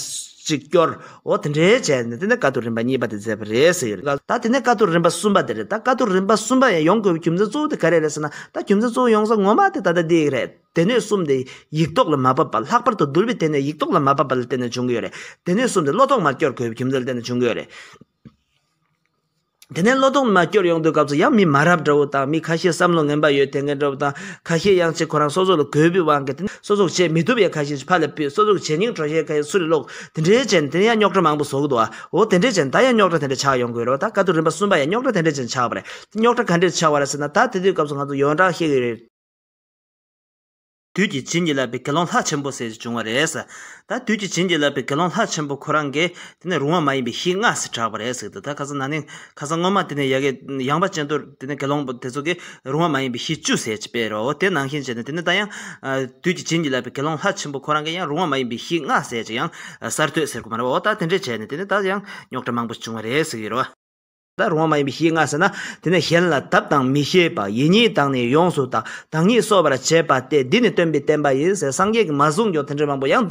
གཅིག་སྐྱོར། འོ་དེ་འདྲའི་བྱས་ནས་དེ་ནས་ཀ་ཏུ་རིམ་པ་གཉིས་པ་དེ་མཛད་པ་རེད་ཟེར་གྱི་རེད། ད་དེ་ནས་ཀ་ཏུ་རིམ་པ་གསུམ་པ་དེ་རེད། ད་ཀ་ཏུ་རིམ་པ་གསུམ་པ་ཡང་ཡོང་དགོས་པའི་རྒྱུ་མཚན་གཙོ་བོ་དེ་ག་རེ་རེད་ཟེར་ན། ད་རྒྱུ་མཚན་གཙོ་བོ་ཡོང་ས་ངོ་མ་དེ་ད་ལྟ་འདི་ཡིག་རེད། སྡེ་སྣོད་གསུམ་དེ་ཡིག་ཐོག་ལ་མ་བབས་པ། ལྷག་པར་དུ་འདུལ་བའི་སྡེ་སྣོད་ཡིག་ཐོག་ལ་མ་བབས་པ་ལ་བརྟེན་ནས་བྱུང་གི་ཡོད་རེད། སྡེ་སྣོད་གསུམ་དེ་བློ་ཐོག་མར་སྐྱོར་དགོས་པའི་རྒྱུ་མཚན་ལ་བརྟེན་ནས་བྱུང་གི་ཡོད་རེད། དེ་ནས་བློ་ཐོག་མར་སྐྱོར་ཡོང་དུས་སྐབས་སུ་ཡང་མི་མ་རབས་འདྲ་བོ་དང་། མི་ཁ་ཤས་བསམ་བློ་ངན་པ་ཡོད་དེ་འདྲ་འདྲ་བོ་དང་། ཁ་ཤས་ཡང་ཅིག་ཁོ་རང་སོ་སོ་ལ་དགོས་པའི་དབང་གིས་དེ་ནས་སོ་སོ་བྱེད་མི་ཐུབ་པའི་ཁ་ཤས་ཕར་ལ་ཕུད། སོ་སོ་བྱེད་སྙིང་བྲོ་བྱེད་ཁ་ཤས་ཚུར་ལ་སློག་དེ་འདྲའི་བྱས་ནས་དེ་ནས་ཡང་རྙོག་དྲ་མང་པོ་བཟོ་གི་འདུག་ཨ། འོ་དེ་འདྲའི་བྱས་ནས་ད་ཡང་རྙོག་དྲ་དེ་འདྲ་ཆགས་ཡོང་གི་ཡོད་རེད་བ། ད་ཀ་ཏུ་རིམ་པ་གསུམ་པ་ཡང་རྙོག་དྲ་དེ་འདྲ་བྱས་ནས་ཆགས་པ་རེད། རྙོག་དྲ་ག་འདྲས་ཆགས་པ་རེད་ཟེར་ན། ད་དེ་དུས་སྐབས་སུ་ང་ཚོ་ཡོངས་གྲགས་ཤེས་ཀྱི་རེད། བདུད་ཀྱིས་བྱིན་གྱིས་བརླབས་པའི་དགེ་སློང་ལྷ་ཆེན་པོ་ཟེར་ཞིག་བྱུང་བ་རེད་ཟེར། ད་བདུད་ཀྱིས་བྱིན་གྱིས་བརླབས་པའི་དགེ་སློང་ལྷ་ཆེན་པོ་ཁོ་རང་གིས་དེ་ནས་རུང་བ་མ་ཡིན་པའི་གཞི་ལྔ་ཟེར་གྲགས་པ་རེད་ཟེར་གྱི་འདུག་ད་ཁ་སང་ན་ནིང་ཁ་སང་སྔོན་མ་དེ་ནས་ཡ་གི་ཡངས་པ་ཅན་དུ་དེ་ནས་དགེ་སློང་དེ་ཚོ་གིས་རུང་བ་མ་ཡིན་པའི་གཞི་བཅུ་ཟེར་གྱི་དཔེ་རེད། འོ་དེ་ནང་བཞིན་བྱས་ནས་དེ་ནས་ད་ཡང་ཨ་བདུད་ཀྱིས་བྱིན་གྱིས་བརླབས་པའི་དགེ་སློང་ལྷ་ཆེན་པོ་ཁོ་རང་གིས་ཡང་རུང་བ་མ་ཡིན་པའི་གཞི་ལྔ་ཟེར་ཅིག་ཡང་གསར་གཏོད་ཟེར་དགོས་མ་རེད། འོ་ད་དེ་འདྲས་བྱས་ནས་དེ་ནས་ད་ཡང་རྙོག་དྲ་མང་པོ་བྱུང་བ་རེད་ཟེར་གྱི་རེད་བ། ད་རུང་བ་མ་ཡིན་པའི་གཞི་ལྔ་ཟེར་ན། དེ་ནས་གཞན་ལ་དབ་དང་མི་ཤེས་པ། ཡིད་གཉིས་དང་ནི་ཡོངས་སུ་བརྟག། བདག་ཉིད་གསོད་པར་བྱེད་པ་སྟེ། འདི་ནི་སྟོན་པའི་བསྟན་པ་ཡིན་ཟེར། སངས་རྒྱས་ཀྱིས་མ་གསུངས་ཀྱང་དེ་འདྲ་མང་པོ་ཡང་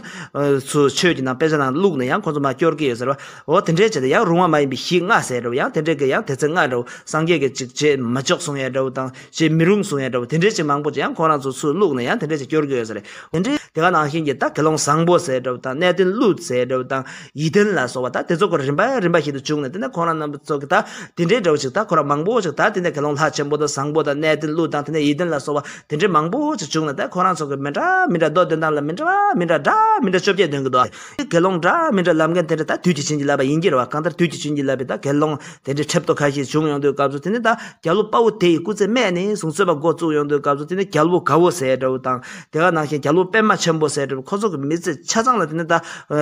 ཚུར་ཆོས་ཀྱི་ནང་དཔེ་ཆ་ནང་བླུགས་ནས་ཡང་ཁོང་ཚོ་མར་སྐྱོར་གྱི་ཡོད་ཟེར་བ། འོ་དེ་འདྲས་བྱས་ཏེ་ཡང་རུང་བ་མ་ཡིན་པའི་གཞི་ལྔ་ཟེར་འདྲ་བོ། ཡང་དེ་འདྲས་ཀྱི་ཡང་སྡེ་ཚན་ལྔ་འདྲ་བོ། སངས་རྒྱས་ཀྱིས་ཅིག་བྱེད་མི་ཆོག་གསུང་ཡ་འདྲ་བོ་དང་། བྱེད་མི་རུང་གསུང་ཡ་འདྲ་བོ། དེ་འདྲས་ཅིག་མང་པོ་ཅིག་ཡང་ཁོང་རང་ཚོ་ཚུར་བླུགས་ནས་ཡང་དེ་འདྲས་ཅིག་སྐྱོར་གྱི་ཡོད་ཟེར། དེ་འདྲས་དེ་ག་ནང་བཞིན་གྱི་ད་དགེ་སློང་བཟང་པོ་ཟེར་འདྲ་བོ་དང་། གནས་བརྟན་གླུ་ཟེར་འདྲ་བོ་དང་། ཡིད་བརྟན་ལ་སོགས་པ། ད་དེ་ཚོ་ཁོ་རིམ་པ་རིམ་པ་བཞིན་དུ་བྱུང་ནས། དེ་ནས་ཁོང་རང་རྣམ་པ་ཚོ་གི་ད་དེ་འདྲའི་འདྲ་བོ་ཅིག་ད་ཁོ་རང་མང་པོ་ཅིག་ད་དེ་ནས་དགེ་སློང་ལྷ་ཆེན་པོ་དང་བཟང་པོ་དང་། གནས་བརྟན་གླུ་དང་། དེ་ནས་ཡིད་བརྟན་ལ་སོགས་པ་དེ་འདྲའི་མང་པོ་ཅིག་བྱུང་ནས། ད་ཁོ་རང་ཚོ་གི་མི་འདྲ་མི་འདྲ། མདོ་འདོན་སྟངས་ལ་མི་འདྲ་མི་འདྲ། འདྲ་མི་འདྲ་བཅོ་བརྒྱད་འདོན་གྱི་འདུག་དགེ་སློང་འདྲ་མི་འདྲ་ལབ་མཁན་དེ་འདྲ་ད་བདུད་ཀྱིས་བྱིན་གྱིས་བརླབས་པ་ཡིན་གྱི་རེད་བ། གང་ལྟར་བདུད་ཀྱིས་བྱིན་གྱིས་བརླབས་པའི་ད་དགེ་སློང་དེ་འདྲའི་ཁྲི་ཐོག་ཁ་ཤས་བྱུང་ཡོང་དུས་སྐབས་སུ། དེ་ནས་ད་རྒྱལ་པོ་དཔའ་བོ་དེ་ཡི་སྐུ་ཚེ་སྨད་ནས་བཟུང་རྩོད་པ་འགོ་བཙུགས་ཡོང་དུས་སྐབས་སུ། དེ་ནས་རྒྱལ་པོ་དགའ་བོ་ཟེར་འདྲ་བོ་དང་། དེ་ག་ནང་བཞིན་རྒྱལ་པོ་པདྨ་ཆེན་པོ་ཟེར་འདྲ་བོ། ཁོ་ཚོ་གི་མི་ཚེ་ཆ་ཚང་ལ་དེ་ནས་ད་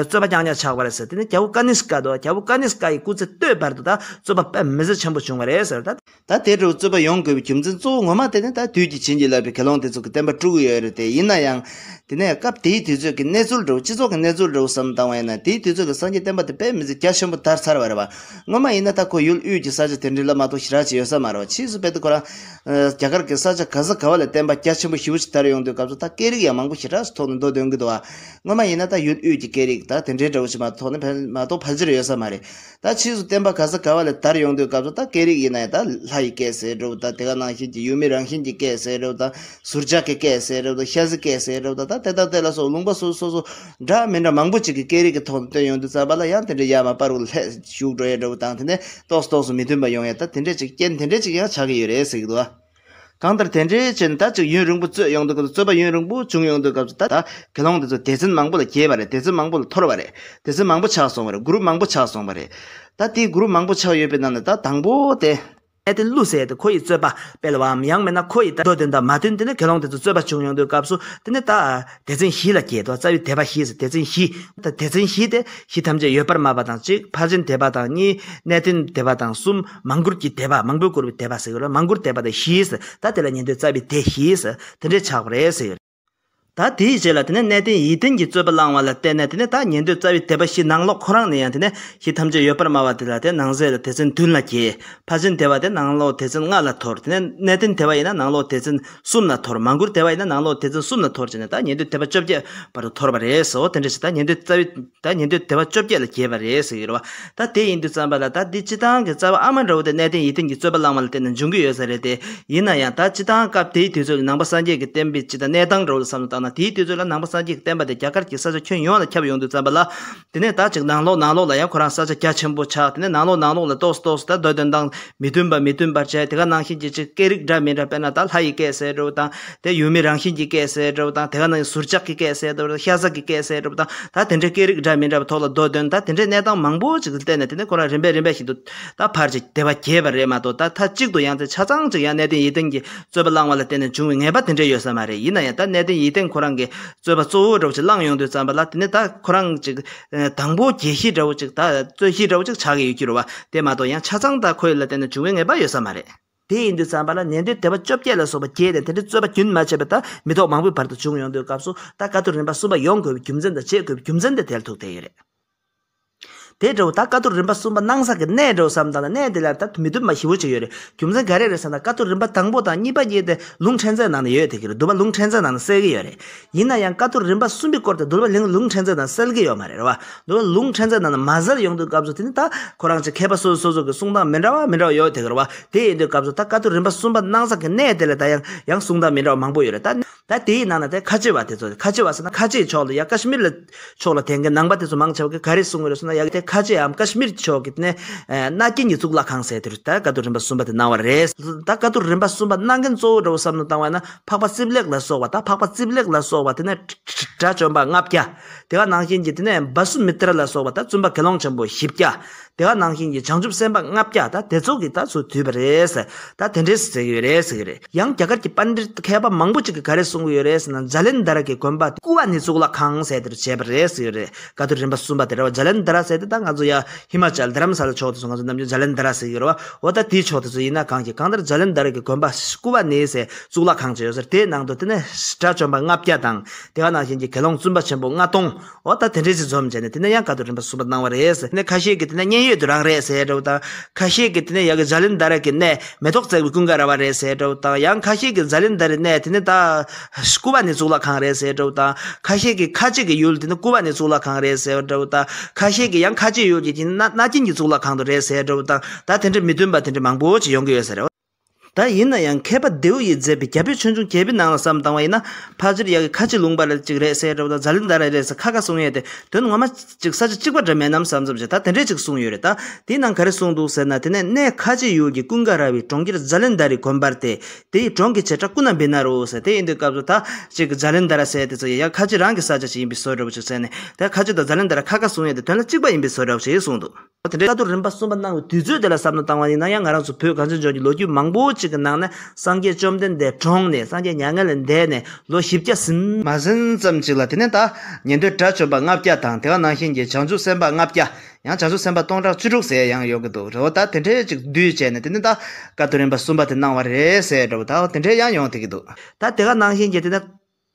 རྩོད་པ་རྐྱང་རྐྱང་ཆགས་པ་རེད་ཟེར། དེ་ནས་རྒྱལ་པོ་ཀ་ནི་ཀ་དང་། རྒྱལ་པོ་ཀ་ནི་ཀ་ཡི་སྐུ་ཚེ་སྟོད་བར་དུ་ད་རྩོད་པ་དཔེ་མི་སྲིད་ཆེན་པོ་བྱུང་བ་རེད་ཟེར། ད་ད་དེ་འདྲ་བོ་རྩོད་པ་ཡོང་དགོས་པའི་རྒྱུ་མཚན་གཙོ་བོ་ངོ་མ་དེ་ནི་ད་བདུད་ཀྱིས་བྱིན་གྱིས་བརླབས་པའི་དགེ་སློང་དེ་ཚོ་གི་བསྟན་པ་དཀྲུགས་ཀྱི་ཡོད་རེད་དེ། ཡིན་ན་ཡང་དེ་ནས་སྐབས་དེའི་དུས་ཚོད་ཀྱི་གནས་ཚུལ་འདྲ་བོ། སྤྱི་ཚོགས་ཀྱི་གནས་ཚུལ་འདྲ་བོ་བསམ་བཏང་བ་ཡིན་ན། དེའི་དུས་ཚོད་ཀྱི་སངས་རྒྱས་བསྟན་པ་དེ་དཔེ་མི་སྲིད་རྒྱ་ཆེན་པོ་དར་ཚར་བ་རེད་བ། ངོ་མ་ཡིན་ན་ད་ཁོ་ཡུལ་དབུས་ཀྱི་ས་ཆ་དེ་འདྲ་ལ་མ་གཏོགས་ཞེ་དྲག་ཅིག་ཡོད་ས་མ་རེད་བ། ཕྱིས་སུ་དཔེ་དེ་ཁོ་རང་རྒྱ་གར་གྱི་ས་ཆ་ག་ས་ག་བ་ལ་བསྟན་པ་རྒྱ་ཆེན་པོ་ཞེ་པོ་ཅིག་དར་ཡོང་དུས་སྐབས་སུ། ད་སྐད་རིགས་ཡང་མང་པོ་ཞེ་དྲག་ཅིག་ཐོག་ནས་མདོ་འདོན་གྱི་འདུག་བ། ངོ་མ་ཡིན་ན་ད་ཡུལ་དབུས་ཀྱི་སྐད་རིགས་ད་དེ་འདྲའི་འདྲ་བོ་ཞིག་མ་ཐོག་ནས་ཕལ་མ་གཏོགས་ཕལ་ཆེར་ཡོད་ས་མ་རེད། ད་ཕྱིས་སུ་བསྟན་པ་ག་ས་ག་བ་ལ་དར་ཡོང་དུས་སྐབས་སུ། ད་སྐད་རིགས་ཡིན་ན་ཡང་ད་ལྷ་ཡི་སྐད་ཟེར་འདྲ་བོ་དང་། དེ་ག་ནང་བཞིན་གྱི་ཡུལ་མི་རང་བཞིན་གྱི་སྐད་ཟེར་འདྲ་བོ་དང་། ཟུར་བྱ་གི་སྐད་ཟེར་འདྲ་བོ་དང་། ཤ་ཟའི་སྐད་ཟེར་འདྲ་བོ་དང་། ད་དེ་དང་དེ་ལ་སོགས་ལུང་པ་སོ་སོ་སོ་སོ་འདྲ་མི་འདྲ་མང་པོ་ཅིག་གི་སྐད་རིགས་ཀྱི་ཐོག་ནས་བཏོན་ཡོང་དུས་ཙམ་པ་ལ། ཡང་དེ་འདྲའི་ཡར་མར་བར་དུ་ལྷད་ཞུགས་འགྲོ་ཡ་འདྲ་བོ་དང་། དེ་ནས་ཏོག་ཙམ་ཏོག་ཙམ་མི་མཐུན་པ་ཡོང་ཡ། ད་དེ་འདྲས་ཅིག་རྐྱེན་དེ་འདྲས་ཅིག་ཡང་ཆགས་ཀྱི་ཡོད་རེད་ཟེར་གྱི་འདུག་ཨ། གང་ལྟར་དེ་འདྲའི་ཕྱིར་ད་ཅིག་ཡུན་རིང་པོ་རྩོད་ཡོང་དུས་སྐབས་སུ་རྩོད་པ་ཡུན་རིང་པོ་བྱུང་ཡོང་དུས་སྐབས་སུ་ད་ད་དགེ་སློང་དེ་ཚོ་སྡེ་ཚན་མང་པོ་ལ་གྱེས་པ་རེད། སྡེ་ཚན་མང་པོ་ལ་འཐོར་བ་རེད། སྡེ་ཚན་མང་པོ་ཆགས་སོང་བ་རེད། གུ་རུབ་མང་པོ་ཆགས་སོང་བ་རེད། ད་དེའི་གུ་རུབ་མང་པོ་ཆགས་ཡོད་པའི་ནང་ནས་ད་དང་པོ་དེ། གནས་བརྟན་ཀླུ་ཟེར་དེ་ཁོ་ཡི་རྩོད་པ་སྤེལ་བའམ་ཡང་མིན་ན་ཁོ་ཡི་ད་མདོ་དོན་དང་མ་མཐུན་དེ་ནས་དགེ་སློང་དེ་ཚོ་རྩོད་པ་བྱུང་ཡོང་དུས་སྐབས་སུ་དེ་ནས་ད་སྡེ་ཚན་བཞི་ལ་གྱེས་དོ། རྩ་བའི་སྡེ་པ་བཞི་ཟེར་སྡེ་ཚན་བཞི། ད་སྡེ་ཚན་བཞི་དེ་གཞི་ཐམས་ཅད་ཡོད་པར་སྨྲ་བ་དང་གཅིག་ཕར་ཕྱིན་སྡེ་པ་དང་གཉིས་གནས་བརྟན་སྡེ་པ་དང་གསུམ་མང་བཀུར་གྱི་སྡེ་པ་མང་པོས་བཀུར་བའི་སྡེ་པ་ཟེར་གི་རེད། མང་བཀུར་སྡེ་པ་དེ་བཞི་ཟེར། ད་དེ་ལ་ཉན་ཐོས་རྩ་བའི་སྡེ་བཞི་ཟེར་དེ་འདྲས་ཆགས་པ་རེད་ཟེར་གི་རེད། ད་དེའི་རྗེས་ལ་དེ་ནས་གནས་བརྟན་ཡིད་བརྟན་གྱི་རྩོད་པ་བསླངས་པ་ལ་བརྟེན་ནས་དེ་ནས་ད་ཉན་ཐོས་རྩ་བའི་སྡེ་པ་བཞི་ནང་ལོགས་ཁོ་རང་ནས་ཡང་དེ་ནས་གཞི་ཐམས་ཅད་ཡོད་པར་སྨྲ་བ་དེ་ལ་དེ་ནང་གསེས་ལ་སྡེ་ཚན་བདུན་ལ་གྱེས། ཕར་ཕྱིན་སྡེ་པ་དེ་ནང་ལོགས་སྡེ་ཚན་ལྔ་ལ་འཐོར། དེ་ནས་གནས་བརྟན་སྡེ་པ་ཡིན་ན་ནང་ལོགས་སྡེ་ཚན་གསུམ་ལ་འཐོར། མང་བཀུར་སྡེ་པ་ཡིན་ན་ནང་ལོགས་སྡེ་ཚན་གསུམ་ལ་འཐོར་བྱས་ནས་ད་ཉན་ཐོས་སྡེ་པ་བཅོ་བརྒྱད་བར་དུ་འཐོར་བ་རེད་ཟེར། འོ་དེ་འདྲ་ཞིག་ད་ཉན་ཐོས་རྩ་བའི་ད་ཉན་ཐོས་སྡེ་པ་བཅོ་བརྒྱད་ལ་གྱེས་པ་རེད་ཟེར་གྱི་རེད་བ། ད་དེ་ཡིན་དུས་ཙམ་པ་ལ་ད་འདི་སྤྱི་བཏང་གི་རྩ་བ་ཨ་མ་འདྲ་བོ་དེ་གནས་བརྟན་ཡིད་བརྟན་གྱི་རྩོད་པ་བསླངས་པ་ལ་བརྟེན་ནས་འབྱུང་གི་ཡོད་ས་རེད་དེ། ཡིན་ན་ཡང་ད་སྤྱི་བཏང་སྐབས་དེའི་དུས་ཚོད་ལ་ནང་པ་སངས་རྒྱས་ཀྱི་བསྟན་པའི་སྤྱི་དང་གནས་སྟངས་འདྲ་བོ་ལ་བསམ་བློ་བཏང་ན་དེའི་དུས་ཚོད་ལ་ནང་པ་སངས་རྒྱས་ཀྱི་བསྟན་པ་དེ་རྒྱ་གར་གྱི་ས་ཆ་ཁྱོན་ཡོངས་ལ་ཁྱབ་ཡོང་དུས་ཙམ་པ་ལ། དེ་ནས་ད་ཅིག་ནང་ལོགས་ནང་ལོགས་ལ་ཡང་ཁོ་རང་ས་ཆ་རྒྱ་ཆེན་པོ་ཆགས། དེ་ནས་ནང་ལོགས་ནང་ལོགས་ལ་ཏོག་ཙམ་ཏོག་ཙམ་ད་མདོ་དོན་དང་མི་མཐུན་པ་མི་མཐུན་པར་བྱས། དེ་ག་ནང་བཞིན་གྱི་ཅིག་སྐད་རིགས་འདྲ་མི་འདྲ་དཔེར་ན་ད་ལྷ་ཡི་སྐད་ཟེར་འདྲ་བོ་དང་དེ་ཡུལ་མི་རང་བཞིན་གྱི་སྐད་ཟེར་འདྲ་བོ་དང་དེ་ག་ནང་བཞིན་ཟུར་ཆག་གི་སྐད་ཟེར་འདྲ་བོ་དང་ཤ་ཟ་གི་སྐད་ཟེར་འདྲ་བོ་དང་ད་དེ་འདྲའི་སྐད་རིགས་འདྲ་མི་འདྲ་བ་ཐོག་ལ་མདོ་དོན་ད་དེ་འདྲའི་གནས་སྟངས་མང་པོ་ཅིག་ལ་བརྟེན་ནས་དེ་ནས་ཁོ་རང་རིམ་པས་རིམ་པས་ཤིག་ཏུ་ད་ཕར་ཅིག་སྡེ་པ་གྱེས་པ་རེད་མ་གཏོགས། ད་མཐའ་གཅིག་ཏུ་ཡང་དེ་ཆ་ཚང་ཅིག་ཡང་གནས་བརྟན་ཡིད་བརྟན་གྱི་རྩོད་པ་བསླངས་པ་ལ་བརྟེན་ནས་བྱུང་བའི་ངེས་པ་དེ་འདྲ་ཡོད་ས་མ་རེད། ཡིན་ན་ཡང་ད་གནས་བརྟན་ཡིད་བརྟན་ཁོ་རང་གི་རྩོད་པ་གཙོ་བོ་འདྲ་བོ་ཅིག་བསླངས་ཡོང་དུས་ཙམ་པ་ལ་དེ་ནས་ད་ཁོ་རང་ཅིག་དང་པོ་རྒྱལ་གཞི་འདྲ་བོ་ཅིག་ད་རྩོད་གཞི་འདྲ་བོ་ཅིག་ཆགས་ཀྱི་ཡོད་ཀྱི་རེད་བ། དེ་མ་གཏོགས་ཡང་ཆ་ཚང་ད་ཁོ་ཡི་ལ་བརྟེན་ནས་བྱུང་བའི་ངེས་པ་ཡོད་ས་མ་རེད། དེ་ཡིན་དུས་ཙམ་པ་ལ་ཉན་ཐོས་སྡེ་པ་བཅོ་བརྒྱད་ལ་སོགས་པ་བརྒྱད་དེ་དེ་འདྲའི་རྩོད་པ་རྒྱུན་མ་ཆད་པ་ད་མི་ཐོག་མང་པོའི་བར་དུ་བྱུང་ཡོང་དུས་སྐབས་སུ་ད་བཀའ་བསྡུ་རིམ་པ་གསུམ་པ་ཡོང་དགོས་པའི་རྒྱུ་མཚན་དང་བྱེད་དགོས་པའི་རྒྱུ་མཚན་དེ་དེར་ཐུག་བསྡད་ཡོད་རེད། དེ་འདྲ་བོ་ད་བཀའ་བསྡུ་རིམ་པ་གསུམ་པ་གནང་ས་གི་གནས་འདྲ་བོ་བསམ་བཏང་ན་གནས་དེ་ལ་ད་མི་མཐུན་པ་ཞེ་པོ་ཅིག་ཡོད་རེད། རྒྱུ་མཚན་ག་རེ་རེད་ཟེར་ན་བཀའ་བསྡུ་རིམ་པ་དང་པོ་དང་གཉིས་པ་གཉིས་དེ་ལུང་ཕྲན་ཚེགས་ནང་ན་ཡོད་དེ་གི་རེད། འདུལ་བ་ལུང་ཕྲན་ཚེགས་ནང་ན་གསལ་གི་ཡོད་རེད། ཡིན་ན་ཡང་བཀའ་བསྡུ་རིམ་པ་གསུམ་པའི་སྐོར་དེ་འདུལ་བ་ལུང་ལུང་ཕྲན་ཚེགས་ནང་གསལ་གི་ཡོད་མ་རེད། རེད་བ། འདུལ་བ་ལུང་ཕྲན་ཚེགས་ནང་ན་མ་གསལ་ཡོང་དུས་སྐབས་སུ་དེ་ནི་ད་ཁོ་རང་ཅིག་མཁས་པ་སོ་སོ་སོ་སོ་གི་གསུང་སྟངས་མི་འདྲ་བ་མི་འདྲ་བ་ཡོད་དེ་གི་རེད་བ། དེ་ཡིན་དུས་སྐབས་སུ་ད་བཀའ་བསྡུ་རིམ་པ་གསུམ་པ་གནང་ས་གི་གནས་དེ་ལ་ད་ཡང་ཡང་གསུང་སྟངས་མི་འདྲ་བ་མང་པོ་ཡོད་རེད་ད། ད་དེའི་ནང་ན་དེ་ཁ་ཆེ་བ་དེ་ཚོ་ཁ་ཆེ་བ་ཟེར་ན་ཁ་ཆེའི་ཕྱོགས་ལ་ཡ་ཀ་ཤི་མིར་ལ་ཕྱོགས་ལ་དེང་གི་ནང་པ་དེ་ཚོ་མང་ཆེ་བ་གི་ག་རེ་གསུང་གི་རེད་ཟེར་ན་ཡ་གི་དེ་ཁ་ཆེའམ་ཀ་ཤི་མིར་ཕྱོགས་ཀྱི་དེ་ནས་ཨ་མནའ་སྐྱེལ་གྱི་གཙུག་ལག་ཁང་ཟེར་དེ་རུ་ད་བཀའ་བསྡུ་རིམ་པ་གསུམ་པ་དེ་གནང་བ་རེད། ད་བཀའ་བསྡུ་རིམ་པ་གསུམ་པ་གནང་མཁན་གཙོ་བོ་འདྲ་བོ་བསམ་བློ་བཏང་བ་ན་འཕགས་པ་རྩིབ་ལེགས་ལ་སོགས་པ་ད་འཕགས་པ་རྩིབ་ལེགས་ལ་སོགས་པ་དེ་ནས་དགྲ་བཅོམ་པ་ལྔ་བརྒྱ། དེ་ག་ནང་བཞིན་གྱི་དེ་ནས་བ་སུ་མི་ཏྲ་ལ་སོགས་པ་ད་བཙུན་པ་དགེ་སློང་ཆེན་པོ་བཞི་བརྒྱ། དེ་ག་ནང་བཞིན་གྱི་བྱང་ཆུབ་སེམས་དཔའ་ལྔ་བརྒྱ་ད་དེ་ཚོ་གིས་ད་ཚུར་བསྡུས་པ་རེད་ཟེར། ད་དེ་འདྲས་ཟེར་གྱི་ཡོད་རེད་ཟེར་གྱི་རེད། ཡང་རྒྱ་གར་གྱི་པཎྜི་ཏ་མཁས་པ་མང་པོ་ཅིག་གིས་ག་རེ་གསུང་གི་ཡོད་རེད་ཟེར་ན་ཛཱ་ལན་དྷ་ར་གི་དགོན་པ་སྐུ་པ་ནི་གཙུག་ལག་ཁང་ཟེར་དེར་བྱས་པ་རེད་ཟེར་གྱི་ཡོད་རེད། བཀའ་བསྡུ་རིམ་པ་གསུམ་པ་དེ་རེད་བ། ཛཱ་ལན་དྷ་ར་ཟེར་དེ་ད་ང་ཚོ་ཡ་ཧི་མ་ཅལ་དྷ་རམ་ས་ལ་ཕྱོགས་དེ་ཚོ་ང་ཚོ་ནམ་རྒྱུན་ཛཱ་ལན་དྷ་ར་ཟེར་གྱི་ཡོད་རེད་བ། འོ་ད་དེའི་ཕྱོགས་དེ་ཚོ་ཡིན་ན་གང་གི་གང་ལྟར་ཛཱ་ལན་དྷ་ར་གི་དགོན་པ་སྐུ་པ་ནི་ཟེར་གཙུག་ལག་ཁང་ཅིག་ཡོད་ཟེར། དེའི་ནང་དུ་དེ་ནས་དགྲ་བཅོམ་པ་ལྔ་བརྒྱ་དང་དེ་ག་ནང་བཞིན་གྱི་དགེ་སློང་བཙུན་པ་ཆེན་པོ་ལྔ་སྟོང་། འོ་ད་དེ་འདྲས་ཅིག་འཛོམས་བྱས་ནས་དེ་ནས་ཡང་བཀའ་བསྡུ་རིམ་པ་གསུམ་པ་གནང་བ་རེད་ཟེར། དེ་ནས་ཁ་ཤས་ཀྱིས་དེ་ནས་མཉན་ཡོད་དུ་རང་རེད་ཟེར་འདྲ་བོ་དང་། ཁ་ཤས་ཀྱིས་དེ་ནས་ཡ་གི་ཛཱ་ལན་དྷ་ར་གི་གནས་མེ་ཏོག་བརྩེགས་པའི་ཀུན་དགའ་ར་བ་རེད་ཟེར་འདྲ་བོ་དང་། ཡང་ཁ་ཤས་ཀྱིས་ཛཱ་ལན་དྷ་རའི་གནས་དེ་ནས་ད་སྐུ་པ་ནི་གཙུག་ལག་ཁང་རེད་ཟེར་འདྲ་བོ་དང་། ཁ་ཤས་ཀྱིས་ཁ་ཆེ་གི་ཡུལ་དེ་ནི་སྐུ་པ་ནི་གཙུག་ལག་ཁང་རེད་ཟེར་འདྲ་བོ་དང་། ཁ་ཤས་ཀྱིས་ཡང་ཁ་ཆེ་ཡུལ་གྱི་དེ་ནི་མནའ་སྐྱེལ་གྱི་གཙུག་ལག་ཁང་དུ་རེད་ཟེར་འདྲ་བོ་དང་། ད་དེ་འདྲ་མི་མཐུན་པ་དེ་འདྲ་མང་པོ་ཅིག་ཡོང་གི་ཡོད་ས་རེད། ད་ཡིན་ན་ཡང་མཁས་པ་ལྡེའུ་ཡིས་མཛད་པའི་རྒྱ་བོད་ཆོས་འབྱུང་རྒྱས་པའི་ནང་ལ་བསམ་བཏང་བ་ཡིན་ན་ཕལ་ཆེར་ཡ་གི་ཁ་ཆེ་ལུང་པ་ལ་ཅིག་རེད་ཟེར་འདྲ་བོ་དང་ཛཱ་ལན་དྷ་ར་རེད་ཟེར་ཁ་ཁ་གསུང་ཡས་དེ་དོན་ངོ་མ་ཅིག་ས་ཆ་གཅིག་པ་འདྲ་མེད་ནམ་བསམ་བསམ་བྱས་ད་དེ་འདྲས་ཅིག་གསུངས་ཡོད་རེད། ད་དེའི་ནང་ག་རེ་གསུངས་འདུག་ཟེར་ན་དེ་ནས་གནས་ཁ་ཆེ་ཡུལ་གྱི་ཀུན་དགའ་ར་བའི་གྲོང་ཁྱེར་ཛཱ་ལན་དྷ་རའི་དགོན་པར་ཏེ། དེ་ཡི་གྲོང་གི་བྱེ་བྲག་ཀུན་ན་བི་ན་རོ་ཟེར། དེ་ཡིན་དུས་སྐབས་སུ་ད་ཅིག་ཛཱ་ལན་དྷ་ར་ཟེར་དེ་ཚོ་ཡ་ཁ་ཆེ་རང་གི་ས་ཆ་ཞིག་ཡིན་པའི་བཟོ་འདྲ་བོ་ཅིག་ཟེར་ནས་ད་ཁ་ཆེ་དང་ཛཱ་ལན་དྷ་ར་ཁ་ཁ་གསུང་ཡས་དེ་དོན་ལ་གཅིག་པ་ཡིན་པའི་བཟོ་འདྲ་བོ་ཞིག་གསུངས་འདུག་དེ་འདྲའི་བཀའ་བསྡུ་རིམ་པ་གསུམ་པ་གནང་བའི་དུས་ཚོད་དེ་ལ་བསམ་བློ་བཏང་བ་ཡིན་ན་ཡང་ང་རང་ཚོ་བོད་གངས་ཅན་ལྗོངས་ཀྱི་ལོ་རྒྱུས་མང་པོ་ཅིག་གི་ནང་ནས་སངས་རྒྱས་བཅོམ་ལྡན་འདས་གྲོངས་ནས་སངས་རྒྱས་མྱ་ངན་ལས་འདས་ནས་ལོ་བཞི་བརྒྱ་ཟིན་མ་ཟིན་ཙམ་ཅིག་ལ་དེ་ནས་ད་ཉན་ཐོས་དགྲ་བཅོམ་པ་ལྔ་བརྒྱ་དང་དེ་ག་ནང་བཞིན་གྱི་བྱང་ཆུབ་སེམས་དཔའ་ལྔ་བརྒྱ། ཡང་བྱང་ཆུབ་སེམས་དཔའ་སྟོང་ཕྲག་བཅུ་དྲུག་ཟེར་ཡང་ཡོང་གི་འདུག་རེད་བ། ད་དེ་འདྲའི་ཅིག་བསྡུས་བྱས་ནས་དེ་ནི་ད་བཀའ་བསྡུ་རིམ་པ་གསུམ་པ་དེ་གནང་བ་རེད་ཟེར་འདྲ་བོ་ད་དེ་འདྲའི་ཡང་ཡོང་བསྡད་ཀྱི་འདུག་ད་དེ་ག་ནང་བཞིན་གྱི་དེ་ནི་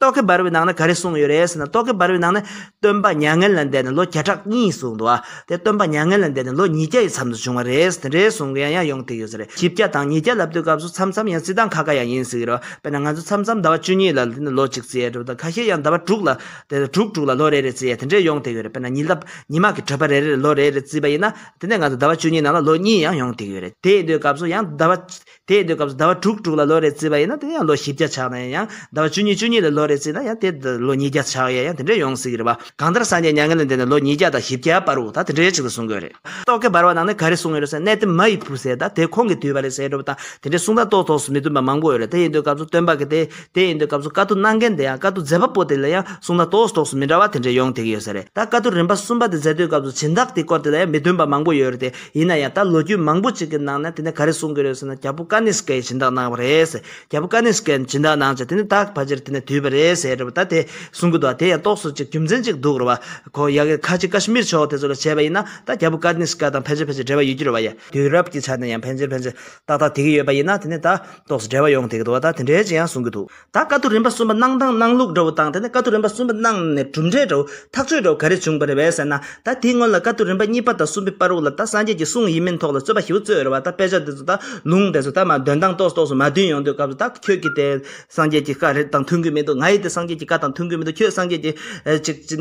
རྟོག་གེ་འབར་བའི་ནང་ན་ག་རེ་གསུངས་ཡོད་རེད་ཟེར་ན། རྟོག་གེ་འབར་བའི་ནང་ན་སྟོན་པ་མྱ་ངན་ལས་འདས་ནས་ལོ་བརྒྱ་ཕྲག་གཉིས་གསུངས་འདུག་ཨ། དེ་སྟོན་པ་མྱ་ངན་ལས་འདས་ནས་ལོ་ཉིས་བརྒྱ་ཡི་མཚམས་སུ་བྱུང་བ་རེད། དེ་འདྲའི་གསུང་གི་ཡང་ཡང་ཡོང་བསྡད་ཡོད་ས་རེད། བཞི་བརྒྱ་དང་ཉིས་བརྒྱ་ལབ་དུས་སྐབས་སུ་མཚམས་མཚམས་ཡང་རྩིས་སྟངས་ཁ་ཁ་ཡང་ཡིན་ཟེར་གི་རེད་བ། དཔེར་ན་ང་ཚོ་མཚམས་མཚམས་ཟླ་བ་བཅུ་གཉིས་ལ་ལོ་གཅིག་རྩིས་ཡས་འདྲ་བོ་དང་ཁ་ཤས་ཡང་ཟླ་བ་དྲུག་ལ་དེ་དྲུག་དྲུག་ལ་ལོ་རེ་རེ་རྩིས་ཡས་དེ་འདྲས་ཡོང་བསྡད་ཡོད་རེད། དཔེར་ན་ཉི་ལ་ཉི་མ་གི་བགྲོད་པ་རེ་རེ་ལ་ལོ་རེ་རེ་རྩིས་པ་ཡིན་ན་དེ་ནས་ང་ཚོ་ཟླ་བ་བཅུ་གཉིས་ནང་ལ་ལོ་གཉིས་ཡང་ཡོང་བསྡད་ཡོད་རེད། དེ་ཡིན་དུས་སྐབས་སུ་ཡང་ཟླ་བ་དེ་ཡིན་དུས་སྐབས་སུ་ཟླ་བ་དྲུག་དྲུག་ལ་ལོ་རེ་རྩིས་པ་ཡིན་ན་དེ་ཡང་ལོ་བཞི་བརྒྱ་ཆགས་ན་ཡང་ཟླ་བ་བཅུ་གཉིས་བཅུ་གཉིས་ལ་ལོ་ རེད་ཟེར་ན་ཡང་དེ་ལོ་ཉིས་བརྒྱ་ཆགས་ཡ་ཡང་དེ་འདྲས་ཡོང་སྲིད་ཀྱི་རེད་པ། གང་ལྟར་སངས་རྒྱས་མྱ་ངན་ལས་འདས་ནས་ལོ་ཉིས་བརྒྱ་དང་བཞི་བརྒྱ་བར་དུ་ད་དེ་འདྲས་ཅིག་ལ་གསུང་གི་ཡོད་རེད། རྟོག་གེ་འབར་བ་ནང་ནས་ག་རེ་གསུང་ཡོད་རེད་ཟེར་ན། གནས་དེ་མ་ཡི་བུ་ཟེར་ད་དེ་ཁོང་གིས་བསྡུས་པ་རེད་ཟེར་འདྲ་པོ་དང་དེ་འདྲས་གསུང་སྟངས་ཏོག་ཏོག་སུ་མི་མཐུན་པ་མང་པོ་ཡོད་རེད། དེ་ཡིན་དུས་སྐབས་སུ་སྟོན་པ་གིས་དེ་དེ་ཡིན་དུས་སྐབས་སུ་བཀའ་བསྡུ་གནང་མཁན་དེ་ཡང་བཀའ་བསྡུ་མཛད་པ་པོ་དེ་ལ་ཡང་གསུང་སྟངས་ཏོག་ཏོག་སུ་མི་འདྲ་བ་དེ་འདྲས་ཡོང་བསྡད་ཀྱི་ཡོད་ས་རེད། ད་བཀའ་བསྡུ་རིམ་པ་གསུམ་པ་དེ་མཛད་དུས་སྐབས་སུ་སྦྱིན་བདག་དེ་སྐོར་དེ་ལ་ཡང་མི་མཐུན་པ་མང་པོ་ཡོད་རེད་དེ། ཡིན་ན་ཡང་ད་ལོ་རྒྱུས་མང་པོ་ཅིག་གི་ནང་ནས་དེ་ནས་ག་རེ་གསུང་གི་རེད་ཟེར་ན། རྒྱལ་པོ་ཀ་ནིས་ཀའི་སྦྱིན་བདག་གནང་བ་རེད་ཟེར། རྒྱལ་པོ་ཀ་ནིས་ཀའི་སྦྱིན་བདག་གནང་བྱས་དེ་ནས་ད་ཕལ་ཆེར་དེ་ནས་བསྡུས་པ་རེད་ཟེར་རེད་པ། ད་དེ་གསུང་གི་འདུག་དེ་ཡང་ཏོག་ཙམ་ཅིག་རྒྱུ་མཚན་ཅིག་འདུག་རེད་པ། ཁོ་ཡ་གི་ཁ་ཆེ་ཀ་ཤི་མིར་ཕྱོགས་དེ་ཚོ་ལ་བྱས་པ་ཡིན་ན་ད་རྒྱལ་པོ་ཀ་ནིས་ཀ་དང་ཕལ་ཆེར་ཕལ་ཆེར་འབྲེལ་བ་ཡོད་ཀྱི་རེད་པ། ཡ་དུས་རབས་ཀྱི་ཆ་ནས་ཡང་ཕལ་ཆེར་ཕལ་ཆེར་ཏག་ཏག་དེ་གི་ཡོད་པ་ཡིན་ན་དེ་ནས་ད་ཏོག་ཙམ་འབྲེལ་བ་ཡོང་བསྡད་ཀྱི་འདུག་ད་དེ་འདྲའི་ཅིག་ཡང་གསུང་གི་འདུག་ད་བཀའ་བསྡུ་རིམ་པ་གསུམ་པ་གནང་སྟངས་གནང་ལུགས་འདྲ་བོ་དང་དེ་ནས་བཀའ་བསྡུ་རིམ་པ་གསུམ་པ་གནང་ནས་གྲུབ་འབྲས་འདྲ་བོ་ཐག་གཅོད་འདྲ་བོ་ག་རེ་བྱུང་བ་རེད་པས་ཟེར་ན། ད་དེའི་སྔོན་ལ་བཀའ་བསྡུ་རིམ་པ་གཉིས་པ་དང་གསུམ་པའི་བར་དུ་ལ་ད་སངས་རྒྱས་ཀྱི་གསུང་ཡིན་མིན་ཐོག་ལ་རྩོད་པ་ཞེ་པོ་རྩོད་ཡོད་རེད་པ། ད་དཔེ་ཆ་དེ་ཚོ་ད་ལུང་དེ་ཚོ་ད་མ་འདོན་སྟངས་ཏོག་ཏོག་ཙམ་མ་མཐུན་ཡོང་དུས་སྐབས་སུ་ད་ཁྱོད་ཀྱིས་དེ་སངས་རྒྱས་ཀྱི་བཀའ་རེད་དང་མཐུན་གྱི་མི་འདུག་ང་ཡིས་དེ་སངས་རྒྱས་ཀྱི་བཀའ་དང་མཐུན་གྱི་མི་འདུག་ཁྱོད་སངས་རྒྱས་ཀྱི་ཨ་ཅིག་ཅིག་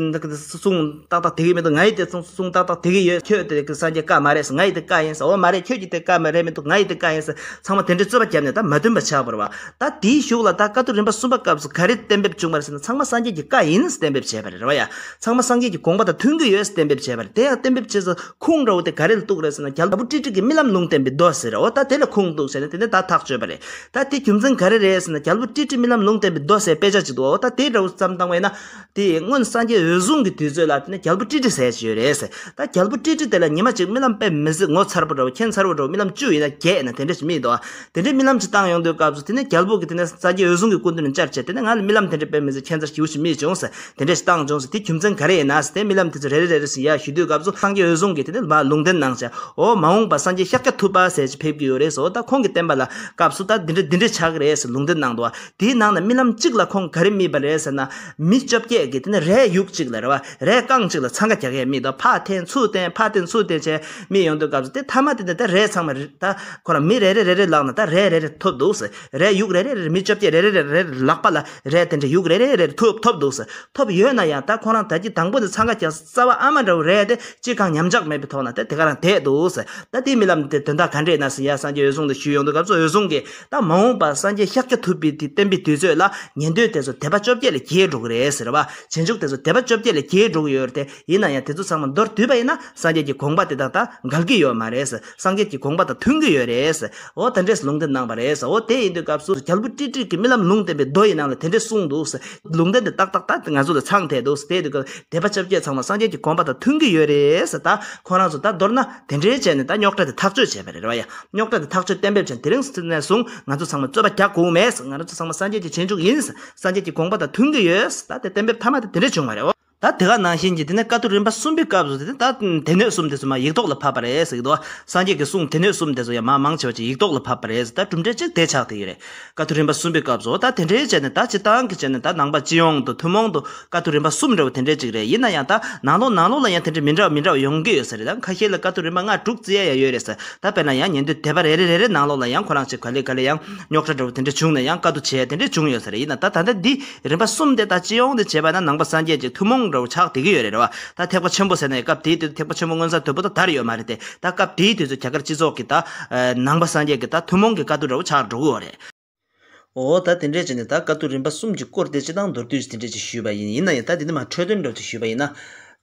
གསུང་ཏག་ཏག་དེ་གི་མི་འདུག་ང་ཡིས་དེ་གསུང་གསུང་ཏག་ཏག་དེ་གི་ཡོད། ཁྱོད་དེ་གི་སངས་རྒྱས་བཀའ་མ་རེད་ཟེར། ང་ཡིས་དེ་བཀའ་ཡིན་ཟེར། འོ་མ་རེད། ཁྱོད་ཀྱིས་དེ་བཀའ་མ་རེད་མི་འདུག་ང་ཡིས་དེ་བཀའ་ཡིན་ཟེར། ཚང་མ་དེ་འདྲའི་རྩོད་པ་བརྒྱབ་ནས་ད་མ་མཐུན་པ་ཆགས་པ་རེད་པ། ད་དེའི་གཞུག་ལ་ད་བཀའ་བསྡུ་རིམ་པ་གསུམ་པ་སྐབས་སུ་ག་རེ་གཏན་འབེབས་བྱུང་བ་རེད་ཟེར་ན། ཚང་མ་སངས་རྒྱས་ཀྱི་བཀའ་ཡིན་ཟེར་གཏན་འབེབས་བྱས་པ་རེད་རེད་པ། ཡ་ཚང་མ་སངས་རྒྱས་ཀྱི་དགོངས་པ་དང་མཐུན་གྱི་ཡོད་ཟེར་གཏན་འབེབས་བྱས་པ་རེད། དེ་ཡང་གཏན་འབེབས་བྱས་ཚེ་ཁུངས་འདྲ་བོ་དེ་ག་རེ་ལ་གཏུགས་རེད་ཟེར་ན། རྒྱལ་པོ་ཀྲི་ཀྲི་གི་རྨི་ལམ་ལུང་བསྟན་པའི་མདོ་ཟེར། འོ་ད་དེ་ལ་ཁུངས་གཏུགས་བྱས་ནས་དེ་ནས་ད་ཐག་གཅོད་པ་རེད། ད་དེ་རྒྱུ་མཚན་ག་རེ་རེད་ཟེར་ན། རྒྱལ་པོ་ཀྲི་ཀྲི་རྨི་ལམ་ལུང་བསྟན་པའི་མདོ་ཟེར་དཔེ་ཆ་ཅིག་འདུག་འོ་ད་དེ་འདྲ་བོ་བརྩམས་བཏང་བས་ན། དེ་སྔོན་སངས་རྒྱས་འོད་སྲུང་གི་དུས་ཚོད་ལ་དེ་ནས་རྒྱལ་པོ་ཀྲི་ཀྲི་ཟེར་ཞིག་ཡོད་རེད་ཟེར། ད་རྒྱལ་པོ་ཀྲི་ཀྲི་དེ་ལ་ཉི་མ་གཅིག་རྨི་ལམ་དཔེ་མི་སྲིད་ངོ་མཚར་པོ་འདྲ་བོ། མཁྱེན་མཚར་པོ་འདྲ་བོ། རྨི་ལམ་བཅུ་ཡིན་ན་བརྒྱད་ཡིན་ན་དེ་འདྲ་ཞིག་རྨིས་འདུག་དེ་འདྲའི་རྨི་ལམ་ཅིག་བཏང་ཡོང་དུས་སྐབས་སུ་དེ་ནས་རྒྱལ་པོ་གིས་དེ་ནས་སངས་རྒྱས་འོད་སྲུང་གི་སྐུ་མདུན་ནས་བཅར་བྱས། དེ་ནས་ང་ལ་རྨི་ལམ་དེ་འདྲ་དཔེ་མི་སྲིད་མཁྱེན་མཚར་ཞེ་པོ་ཞིག་རྨིས་བྱུང་ཟེར། དེ་འདྲ་ཞིག་བཏང་བྱུང་ཟེར། དེ་རྒྱུ་མཚན་ག་རེ་ཡིན་ན་ཟེར། དེ་རྨི་ལམ་དེ་ཚོ་རེ་རེ་རེ་རེ་ཞིག་ཡར་ཞུ་དུས་སྐབས་སུ་སངས་རྒྱས་འོད་སྲུང་གིས་དེ་ནས་མར་ལུང་བསྟན་གནང་བྱས། འོ་མ་འོངས་པ་སངས་རྒྱས་ཤཱཀྱ་ཐུབ་པ་ཟེར་ཅིག་ཕེབས་ཀྱི་ཡོད་རེད་ཟེར། འོ་ད་ཁོང་གི་བསྟན་པ་ལ་སྐབས་སུ་ད་འདི་འདྲ་འདི་འདྲ་ཆགས་ཀྱི་རེད་ཟེར་ལུང་བསྟན་གནང་འདུག་དེའི་ནང་ནས་རྨི་ལམ་གཅིག་ལ་ཁོང་ག་རེ་རྨིས་པ་རེད་ཟེར་ན། མི་བཅོ་བརྒྱད་ཀྱིས་དེ་ནས་རས་ཡུག་གཅིག་ལ་རེད་པ། རས་རྐང་གཅིག་ལ་འཚང་ཁ་རྒྱག་ཡས་རྨིས་འདུག་ཕར་འཐེན་ཚུར་འཐེན་ཕར་འཐེན་ཚུར་འཐེན་བྱས་རྨིས་ཡོང་དུས་སྐབས་སུ་དེ་མཐའ་མ་དེ་ནས་ད་རས་ཚང་མ་རེ་ད་ཁོ་རང་མི་རེ་རེ་རེ་རེ་ལག་ནས་ད་རས་རེ་རེ་ཐོབ་འདུག་ཟེར། རས་ཡུག་རེ་རེ་རེ་རེ་མི་བཅོ་བརྒྱད་རེ་རེ་རེ་རེ་ལག་པ་ལ་རས་དེ་འདྲ་ཡུག་རེ་རེ་རེ་རེ་ཐོབ་ཐོབ་འདུག་ཟེར། ཐོབ་ཡོད་ན་ཡང་ད་ཁོ་རང་ད་ཅི་དང་པོ་ནས་འཚང་ཁ་རྒྱག་རྩ་བ་ཨ་མ་འདྲ་བོ་རས་དེ་ཅི་གང་ཉམས་ཆག་མེད་པའི་ཐོག་ན་དེ་དེ་ག་རང་བསྡད་འདུག་ཟེར། ད་དེའི་རྨི་ལམ་དེ་དོན་དག་ག་འདྲས་ཡིན་ན་ཟེར། ཡར་སངས་རྒྱས་འོད་སྲུང་དེ་ཞུས་ཡོང་དུས་སྐབས་སུ་འོད་སྲུང་གིས་ད་མ་འོངས་པར་སངས་རྒྱས་ཤཱཀྱ་ཐུབ་པའི་དེ་བསྟན་པའི་དུས་ཚོད་ལ་ཉན་ཐོས་དེ་ཚོ་སྡེ་པ་བཅོ་བརྒྱད་ལས་བརྒལ་འགྲོ་གི་རེད་ཟེར་བ། རྗེས་འཇུག་དེ་ཚོ་སྡེ་པ་བཅོ་བརྒྱད་ལས་བརྒལ་འགྲོ་གི་ཡོད་རེད་དེ། ཡིན་ན་ཡང་དེ་ཚོ་ཚང་མ་མདོར་བསྡུས་པ་ཡིན་ན་སངས་རྒྱས་ཀྱི་དགོངས་པ་དེ་དང་ད་འགལ་གྱི་ཡོད་མ་རེད་ཟེར། སངས་རྒྱས་ཀྱི་དགོངས་པ་དང་མཐུན་གྱི་ཡོད་རེད་ཟེར། འོ་དེ་འདྲས་ལུང་བསྟན་གནང་བ་རེད་ཟེར། འོ་དེ་ཡིན་དུས་སྐབས་སུ་རྒྱལ་པོ་ཀྲི་ཀྲི་གི་རྨི་ལམ་ལུང་བསྟན་པའི་མདོ་ཡི་ནང་ལ་དེ་འདྲས་གསུངས་འདུག་ཟེར། ལུང་བསྟན་དེ་ཏག་ཏག་ཏག་ང་ཚོ་ལ་ཚང་བསྡད་འདུག་ཟེར། དེ་དུས་སྐབས་སྡེ་པ་བཅོ་བརྒྱད་ཚང་མ་སངས་རྒྱས་ཀྱི་དགོངས་པ་དང་མཐུན་གྱི་ཡོད་རེད་ཟེར། ད་ཁོ་རང་ཚོ་ད་མདོར་ན་དེ་འདྲའི་བྱས་ནས་ད་རྙོག་དྲ་དེ་ཐག་གཅོད་བྱས་པ་རེད་བ། ཡ་རྙོག་དྲ་དེ་ཐག་གཅོད་གཏན་འབེབས་བྱས། དེ་རིང་ནས་བཟུང་ང་ཚོ་ཚང་མ་རྩོད་པ་རྒྱག་དགོས་མེད་ཟེར། ང་ཚོ་ཚང་མ་སངས་རྒྱས་ཀྱི་རྗེས་འཇུག་ཡིན་ཟེར། སངས་རྒྱས་ཀྱི་དགོངས་པ་དང་མཐུན་གྱི་ཡོད་ཟེར། ད་དེ་གཏན་འབེབས་མཐའ་མ་དེ་དེ་འདྲ་བྱུང་བ་རེད། འོ་ད་དེ་ག་ནང་བཞིན་གྱི་དེ་ནས་བཀའ་བསྡུ་རིམ་པ་གསུམ་པའི་སྐབས་སུ་དེ་ནས་ད་སྡེ་སྣོད་གསུམ་དེ་ཚོ་མར་ཡིག་ཐོག་ལ་ཕབ་པ་རེད་ཟེར་གྱི་འདུག་སངས་རྒྱས་ཀྱི་གསུང་སྡེ་སྣོད་གསུམ་དེ་ཚོ་ཡང་མར་མང་ཆེ་བ་ཅིག་ཡིག་ཐོག་ལ་ཕབ་པ་རེད་ཟེར། ད་གྲུབ་འབྲས་གཅིག་དེ་ཆགས་བསྡད་ཀྱི་རེད། བཀའ་བསྡུ་རིམ་པ་གསུམ་པའི་སྐབས་སུ། ད་དེ་འདྲའི་བྱས་ནས་ད་སྤྱིར་བཏང་གི་བྱས་ནས་ད་ནང་པ་སྤྱི་ཡོངས་དང་ཐུན་མོང་དུ་བཀའ་བསྡུ་རིམ་པ་གསུམ་འདྲ་བོ་དེ་འདྲའི་ཅིག་རེད། ཡིན་ན་ཡང་ད་ནང་ལོགས་ནང་ལོགས་ལ་ཡང་དེ་འདྲའི་མི་འདྲ་བ་མི་འདྲ་བ་ཡོང་གི་ཡོད་ས་རེད། ད་ཁ་ཤས་ལ་བཀའ་བསྡུ་རིམ་པ་ལྔ་དྲུག་བརྩི་ཡ་ཡང་ཡོད་རེད་ཟེར། ད་དཔེར་ན་ཡང་ཉན་ཐོས་སྡེ་པ་རེ་རེ་རེ་རེ་ནང་ལོགས་ལ་ཡང་ཁོ་རང་ཅིག་ག་ལེ་ག་ལེ་ཡང་རྙོག་དྲ་འདྲ་བོ་དེ་འདྲ་བྱུང་ནས་ཡང་བཀའ་བསྡུ་བྱས་དེ་འདྲ་བྱུང་ཡོད་ས་རེད། ཡིན་ན་ད་ད་ལྟ་འདི་རིམ་པ་གསུམ་དེ་ད་སྤྱི་ཡོངས་དེ་བྱས་པ་ན་ནང་པ་སངས་རྒྱས་ཀྱི་ཐུན་མོང་འདྲ་བོ་ཆགས་བསྡད་ཀྱི་ཡོད་རེད། རེད་བ། ད་ཐེག་པ་ཆེན་པོ་ཟེར་ནས་སྐབས་དེའི་དུས་ཐེག་པ་ཆེན་པོ་མངོན་གསལ་དོད་པོ་ད་དར་ཡོད་མ་རེད་དེ། ད་སྐབས་དེའི་དུས་ཚོད་རྒྱ་གར་སྤྱི་ཚོགས་ཀྱི་ད་ནང་པ་སངས་རྒྱས་ཀྱི་ད་ཐུན་མོང་གི་བཀའ་བསྡུ་འདྲ་བོ་ཆགས་འགྲོ་གི་ཡོད་རེད། འོ་ད་དེ་འདྲས་བྱས་ནས་ད་བཀའ་བསྡུ་རིམ་པ་གསུམ་གྱི་སྐོར་དེ་སྤྱིར་བཏང་མདོར་བསྡུས་དེ་འདྲས་ཅིག་ཞུས་པ་ཡིན། ཡིན་ན་ཡང་ད་དེ་འདི་མ་འཕྲོས་དོན་འདྲ་བོ་ཅིག་ཞུས་པ་ཡིན་ན།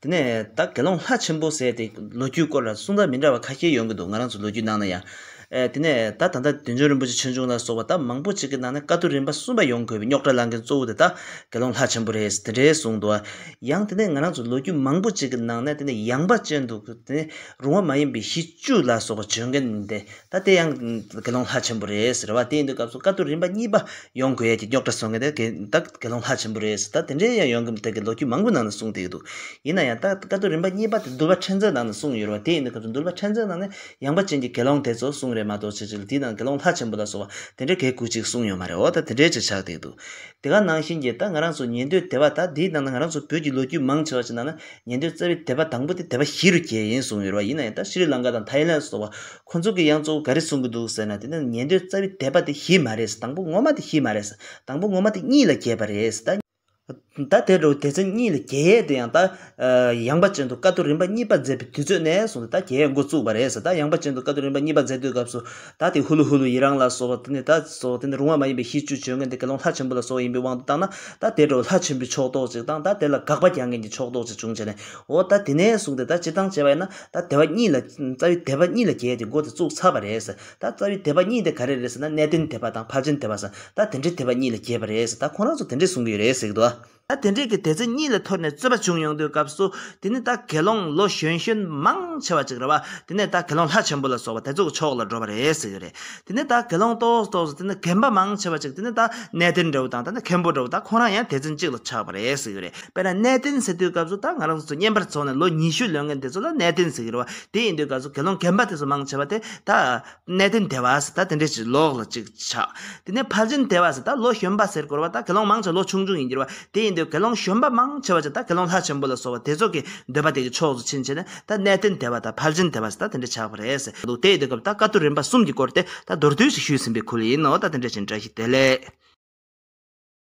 དེ་ནས་ད་དགེ་སློང་ལྷ་ཆེན་པོ་ཟེར་དེ་ལོ་རྒྱུས་སྐོར་ལ་གསུང་སྟངས་མི་འདྲ་བ་ཁ་ཤས་ཡོང་གི་འདུག་ང་རང་ཚོ་ལོ་རྒྱུས་ནང་ན་ཡང་། ཨེ་དེ་ནས་ད་ད་ལྟ་བདུད་འཇོམས་རིན་པོ་ཆེ་ཆོས་འབྱུང་ལ་སོགས་པ་ད་མང་པོ་ཅིག་གི་ནང་ནས་བཀའ་བསྡུ་རིམ་པ་གསུམ་པ་ཡོང་དགོས་པའི་རྙོག་དྲ་ལངས་མཁན་གཙོ་བོ་དེ་ད་དགེ་སློང་ལྷ་ཆེན་པོ་རེད་དེ་འདྲས་གསུངས་འདུག་ཡང་དེ་ནས་ང་རང་ཚོ་ལོ་རྒྱུས་མང་པོ་ཅིག་གི་ནང་ནས་དེ་ནས་ཡངས་པ་ཅན་དུ་དེ་ནས་རུང་བ་མ་ཡིན་པའི་གཞི་བཅུ་ལ་སོགས་པ་བྱོན་མཁན་དེ། ད་དེ་ཡང་དགེ་སློང་ལྷ་ཆེན་པོ་རེད་ཟེར་བ། དེ་ཡིན་དུས་སྐབས་སུ་བཀའ་བསྡུ་རིམ་པ་གཉིས་པ་ཡོང་དགོས་ཡ་གི་རྙོག་དྲ་བཟོ་མཁན་དེ་དགེ་ད་དགེ་སློང་ལྷ་ཆེན་པོ་རེད་ཟེར། ད་དེ་འདྲའི་ཡང་ཡོང་གི་མི་འདུག་གི་ལོ་རྒྱུས་མང་པོའི་ནང་ནས་གསུངས་བསྡད་ཀྱི་འདུག་ཡིན་ན་ཡང་ད་བཀའ་བསྡུ་རིམ་པ་གཉིས་པ་དེ་འདུལ་བ་ཕྲན་ཚེགས་ནང་ནས་གསུངས་ཡོད་རེད་བ། དེ་ཡིན་དུས་སྐབས་སུ་འདུལ་བ་ཕྲན་ཚེགས་ནང་ནས་ཡངས་པ་ཅན་གྱི་དགེ་སློང་དེ་ཚོ་གསུངས་རེད་མ་གཏོགས་ཕྱི་ཕྱིར་དེའི་ནང་དགེ་སློང་ལྷ་ཆེན་པོ་ལ་སོགས་པ་དེ་འདྲའི་གལ་དགུ་ཅིག་གསུངས་ཡོད་མ་རེད། འོ་ད་དེ་འདྲའི་ཅིག་ཆགས་བསྡད་ཀྱི་འདུག་དེ་ག་ནང་བཞིན་གྱི་ད་ང་རང་ཚོ་ཉན་ཐོས་སྡེ་པ་ད་དེའི་ནང་ན་ང་རང་ཚོ་བོད་ཀྱི་ལོ་རྒྱུས་མང་ཆེ་བ་ཞིག་ནང་ན། ཉན་ཐོས་རྩ་བའི་སྡེ་པ་དང་པོ་དེ་སྡེ་པ་བཞི་རུ་གྱེས་ཡིན་གསུངས་ཡོད་རེད་བ། ཡིན་ན་ཡང་ད་ཤྲི་ལང་ཀ་དང་ཐའི་ལན་སོགས་པ་ཁོ་ཚོ་གི་ཡང་གཙོ་བོ་ག་རེ་གསུང་གི་འདུག་ཟེར་ན། དེ་ནི་ཉན་ཐོས་རྩ་བའི་སྡེ་པ་དེ་བཞི་མ་རེད་ཟེར། དང་པོ་ངོ་མ་དེ་བཞི་མ་རེད་ཟེར། དང་པོ་ངོ་མ་དེ་གཉིས་ལ་གྱེས་པ་རེད་ཟེར། ད་ ད་དེ་འདྲ་བོ་སྡེ་ཚན་གཉིས་ལ་གྱེས་ཡས་དེ་ཡང་ད་ཡངས་པ་ཅན་དུ་བཀའ་བསྡུ་རིམ་པ་གཉིས་པ་མཛད་པའི་དུས་ཚོད་ནས་བཟུང་སྟེ་ད་གྱེས་ཡས་འགོ་བཙུགས་པ་རེད་ཟེར། ད་ཡངས་པ་ཅན་དུ་བཀའ་བསྡུ་རིམ་པ་གཉིས་པ་མཛད་དུས་སྐབས་སུ་ད་དེ་ཧུ་ལུ་ཧུ་ལུ་ཡི་རང་ལ་སོགས་པ་དེ་ནས་ད་སོགས་དེ་ནས་རུང་བ་མ་ཡིན་པའི་ཤིས་བརྗོད་བྱེད་མཁན་དེ་དགེ་སློང་ལྷ་ཆེན་པོ་ལ་སོགས་ཡིན་པའི་དབང་དུ་བཏང་ན། ད་དེ་འདྲ་བོ་ལྷ་ཆེན་པོའི་ཕྱོགས་གཏོགས་ཅིག་དང་ད་དེ་ལ་དགག་པ་རྒྱག་མཁན་གྱི་ཕྱོགས་གཏོགས་ཅིག་བྱུང་བྱས་ནས། འོ་ད་དེ་ནས་བཟུང་སྟེ་ད་སྤྱིར་བཏང་བྱས་པ་ཡིན་ན་ད་སྡེ་པ་གཉིས་ལ་རྩ་བའི་སྡེ་པ་གཉིས་ལ་གྱེས་ཏེ་འགོ་དེ་བཙུགས་ཚར་བ་རེད་ཟེར། ད་རྩ་བའི་སྡེ་པ་གཉིས་དེ་ག་རེ་རེད་ཟེར་ན་གནས་བརྟན་སྡེ་པ་དང་ཕར་ཕྱིན་སྡེ་པ་ཟེར། ད་དེ་འདྲའི་སྡེ་པ་གཉིས་ལ་གྱེས་པ་རེད་ཟེར། ད་ཁོ་རང་ཚོ་དེ་འདྲས་གསུང་གི་ཡོད་རེད་ཟེར་གི་འདུག་ད་དེ་འདྲས་ཀྱི་སྡེ་ཚན་གཉིས་ལ་ཐོར་ནས་རྩོད་པ་བྱུང་ཡོང་དུས་སྐབས་སུ་དེ་ནི་ད་དགེ་སློང་ལོ་གཞོན་གཞོན་མང་ཆེ་བ་ཅིག་རེད་བ། དེ་ནས་ད་དགེ་སློང་ལྷ་ཆེན་པོ་ལ་སོགས་པ་དེ་ཚོ་གི་ཕྱོགས་ལ་འགྲོ་བ་རེད་ཟེར་གི་རེད། དེ་ནས་ད་དགེ་སློང་ཏོག་ཙམ་ཏོག་ཙམ་དེ་ནས་རྒན་པ་མང་ཆེ་བ་ཅིག་དེ་ནས་ད་གནས་བརྟན་འདྲ་བོ་དང་ད་ནི་མཁན་པོ་འདྲ་བོ་ད་ཁོ་རང་ཡང་སྡེ་ཚན་གཅིག་ལ་ཆགས་པ་རེད་ཟེར་གི་རེད། དཔེར་ན་གནས་བརྟན་ཟེར་དུས་སྐབས་སུ་ད་ང་རང་ཚོ་བསྙེན་པར་རྫོགས་ནས་ལོ་ཉི་ཤུ་ལོན་མཁན་དེ་ཚོ་ལ་གནས་བརྟན་ཟེར་གི་རེད་བ། དེ་ཡིན་དུས་སྐབས་སུ་དགེ་སློང་རྒན་པ་དེ་ཚོ་མང་ཆེ་བ་དེ་ད་གནས་བརྟན་སྡེ་པ་ཟེར་ད་དེ་འདྲས་ཅིག་ལོགས་ལ་ཅིག་ཆགས། དེ་ནས་ཕར་ཕྱིན་སྡེ་པ་ཟེར་ད་ལོ་གཞོན་པ་ཟེར་དགོས་རེད་བ། ད་དགེ་སློང་མང་ཆེ་ལོ་ཆུང་ཆུང་ཡིན་གྱི་རེད་བ། དེ་ཡིན་དུས་དགེ་སློང་གཞོན་པ་མང་ཆེ་བ་ཅིག་ད་དགེ་སློང་ལྷ་ཆེན་པོ་ལ་སོགས་པ་དེ་ཚོ་གི་འདོད་པ་དེ་གི་ཕྱོགས་སུ་ཕྱིན་བྱས་ནས་ད་གནས་བརྟན་སྡེ་པ་དང་ཕར་ཕྱིན་སྡེ་པ་ཟེར་ད་དེ་འདྲས་ཆགས་པ་རེད་ཟེར་འདུག་དེ་ཡིན་དུས་སྐབས་ད་བཀའ་བསྡུ་རིམ་པ་གསུམ་གྱི་སྐོར་དེ་ད་མདོར་བསྡུས་ཤིག་ཞུས་ཟིན་པའི་ཁུལ་ཡིན་ནོ། ད་དེ་འདྲས་ཅིག་བཀྲ་ཤིས་བདེ་ལེགས།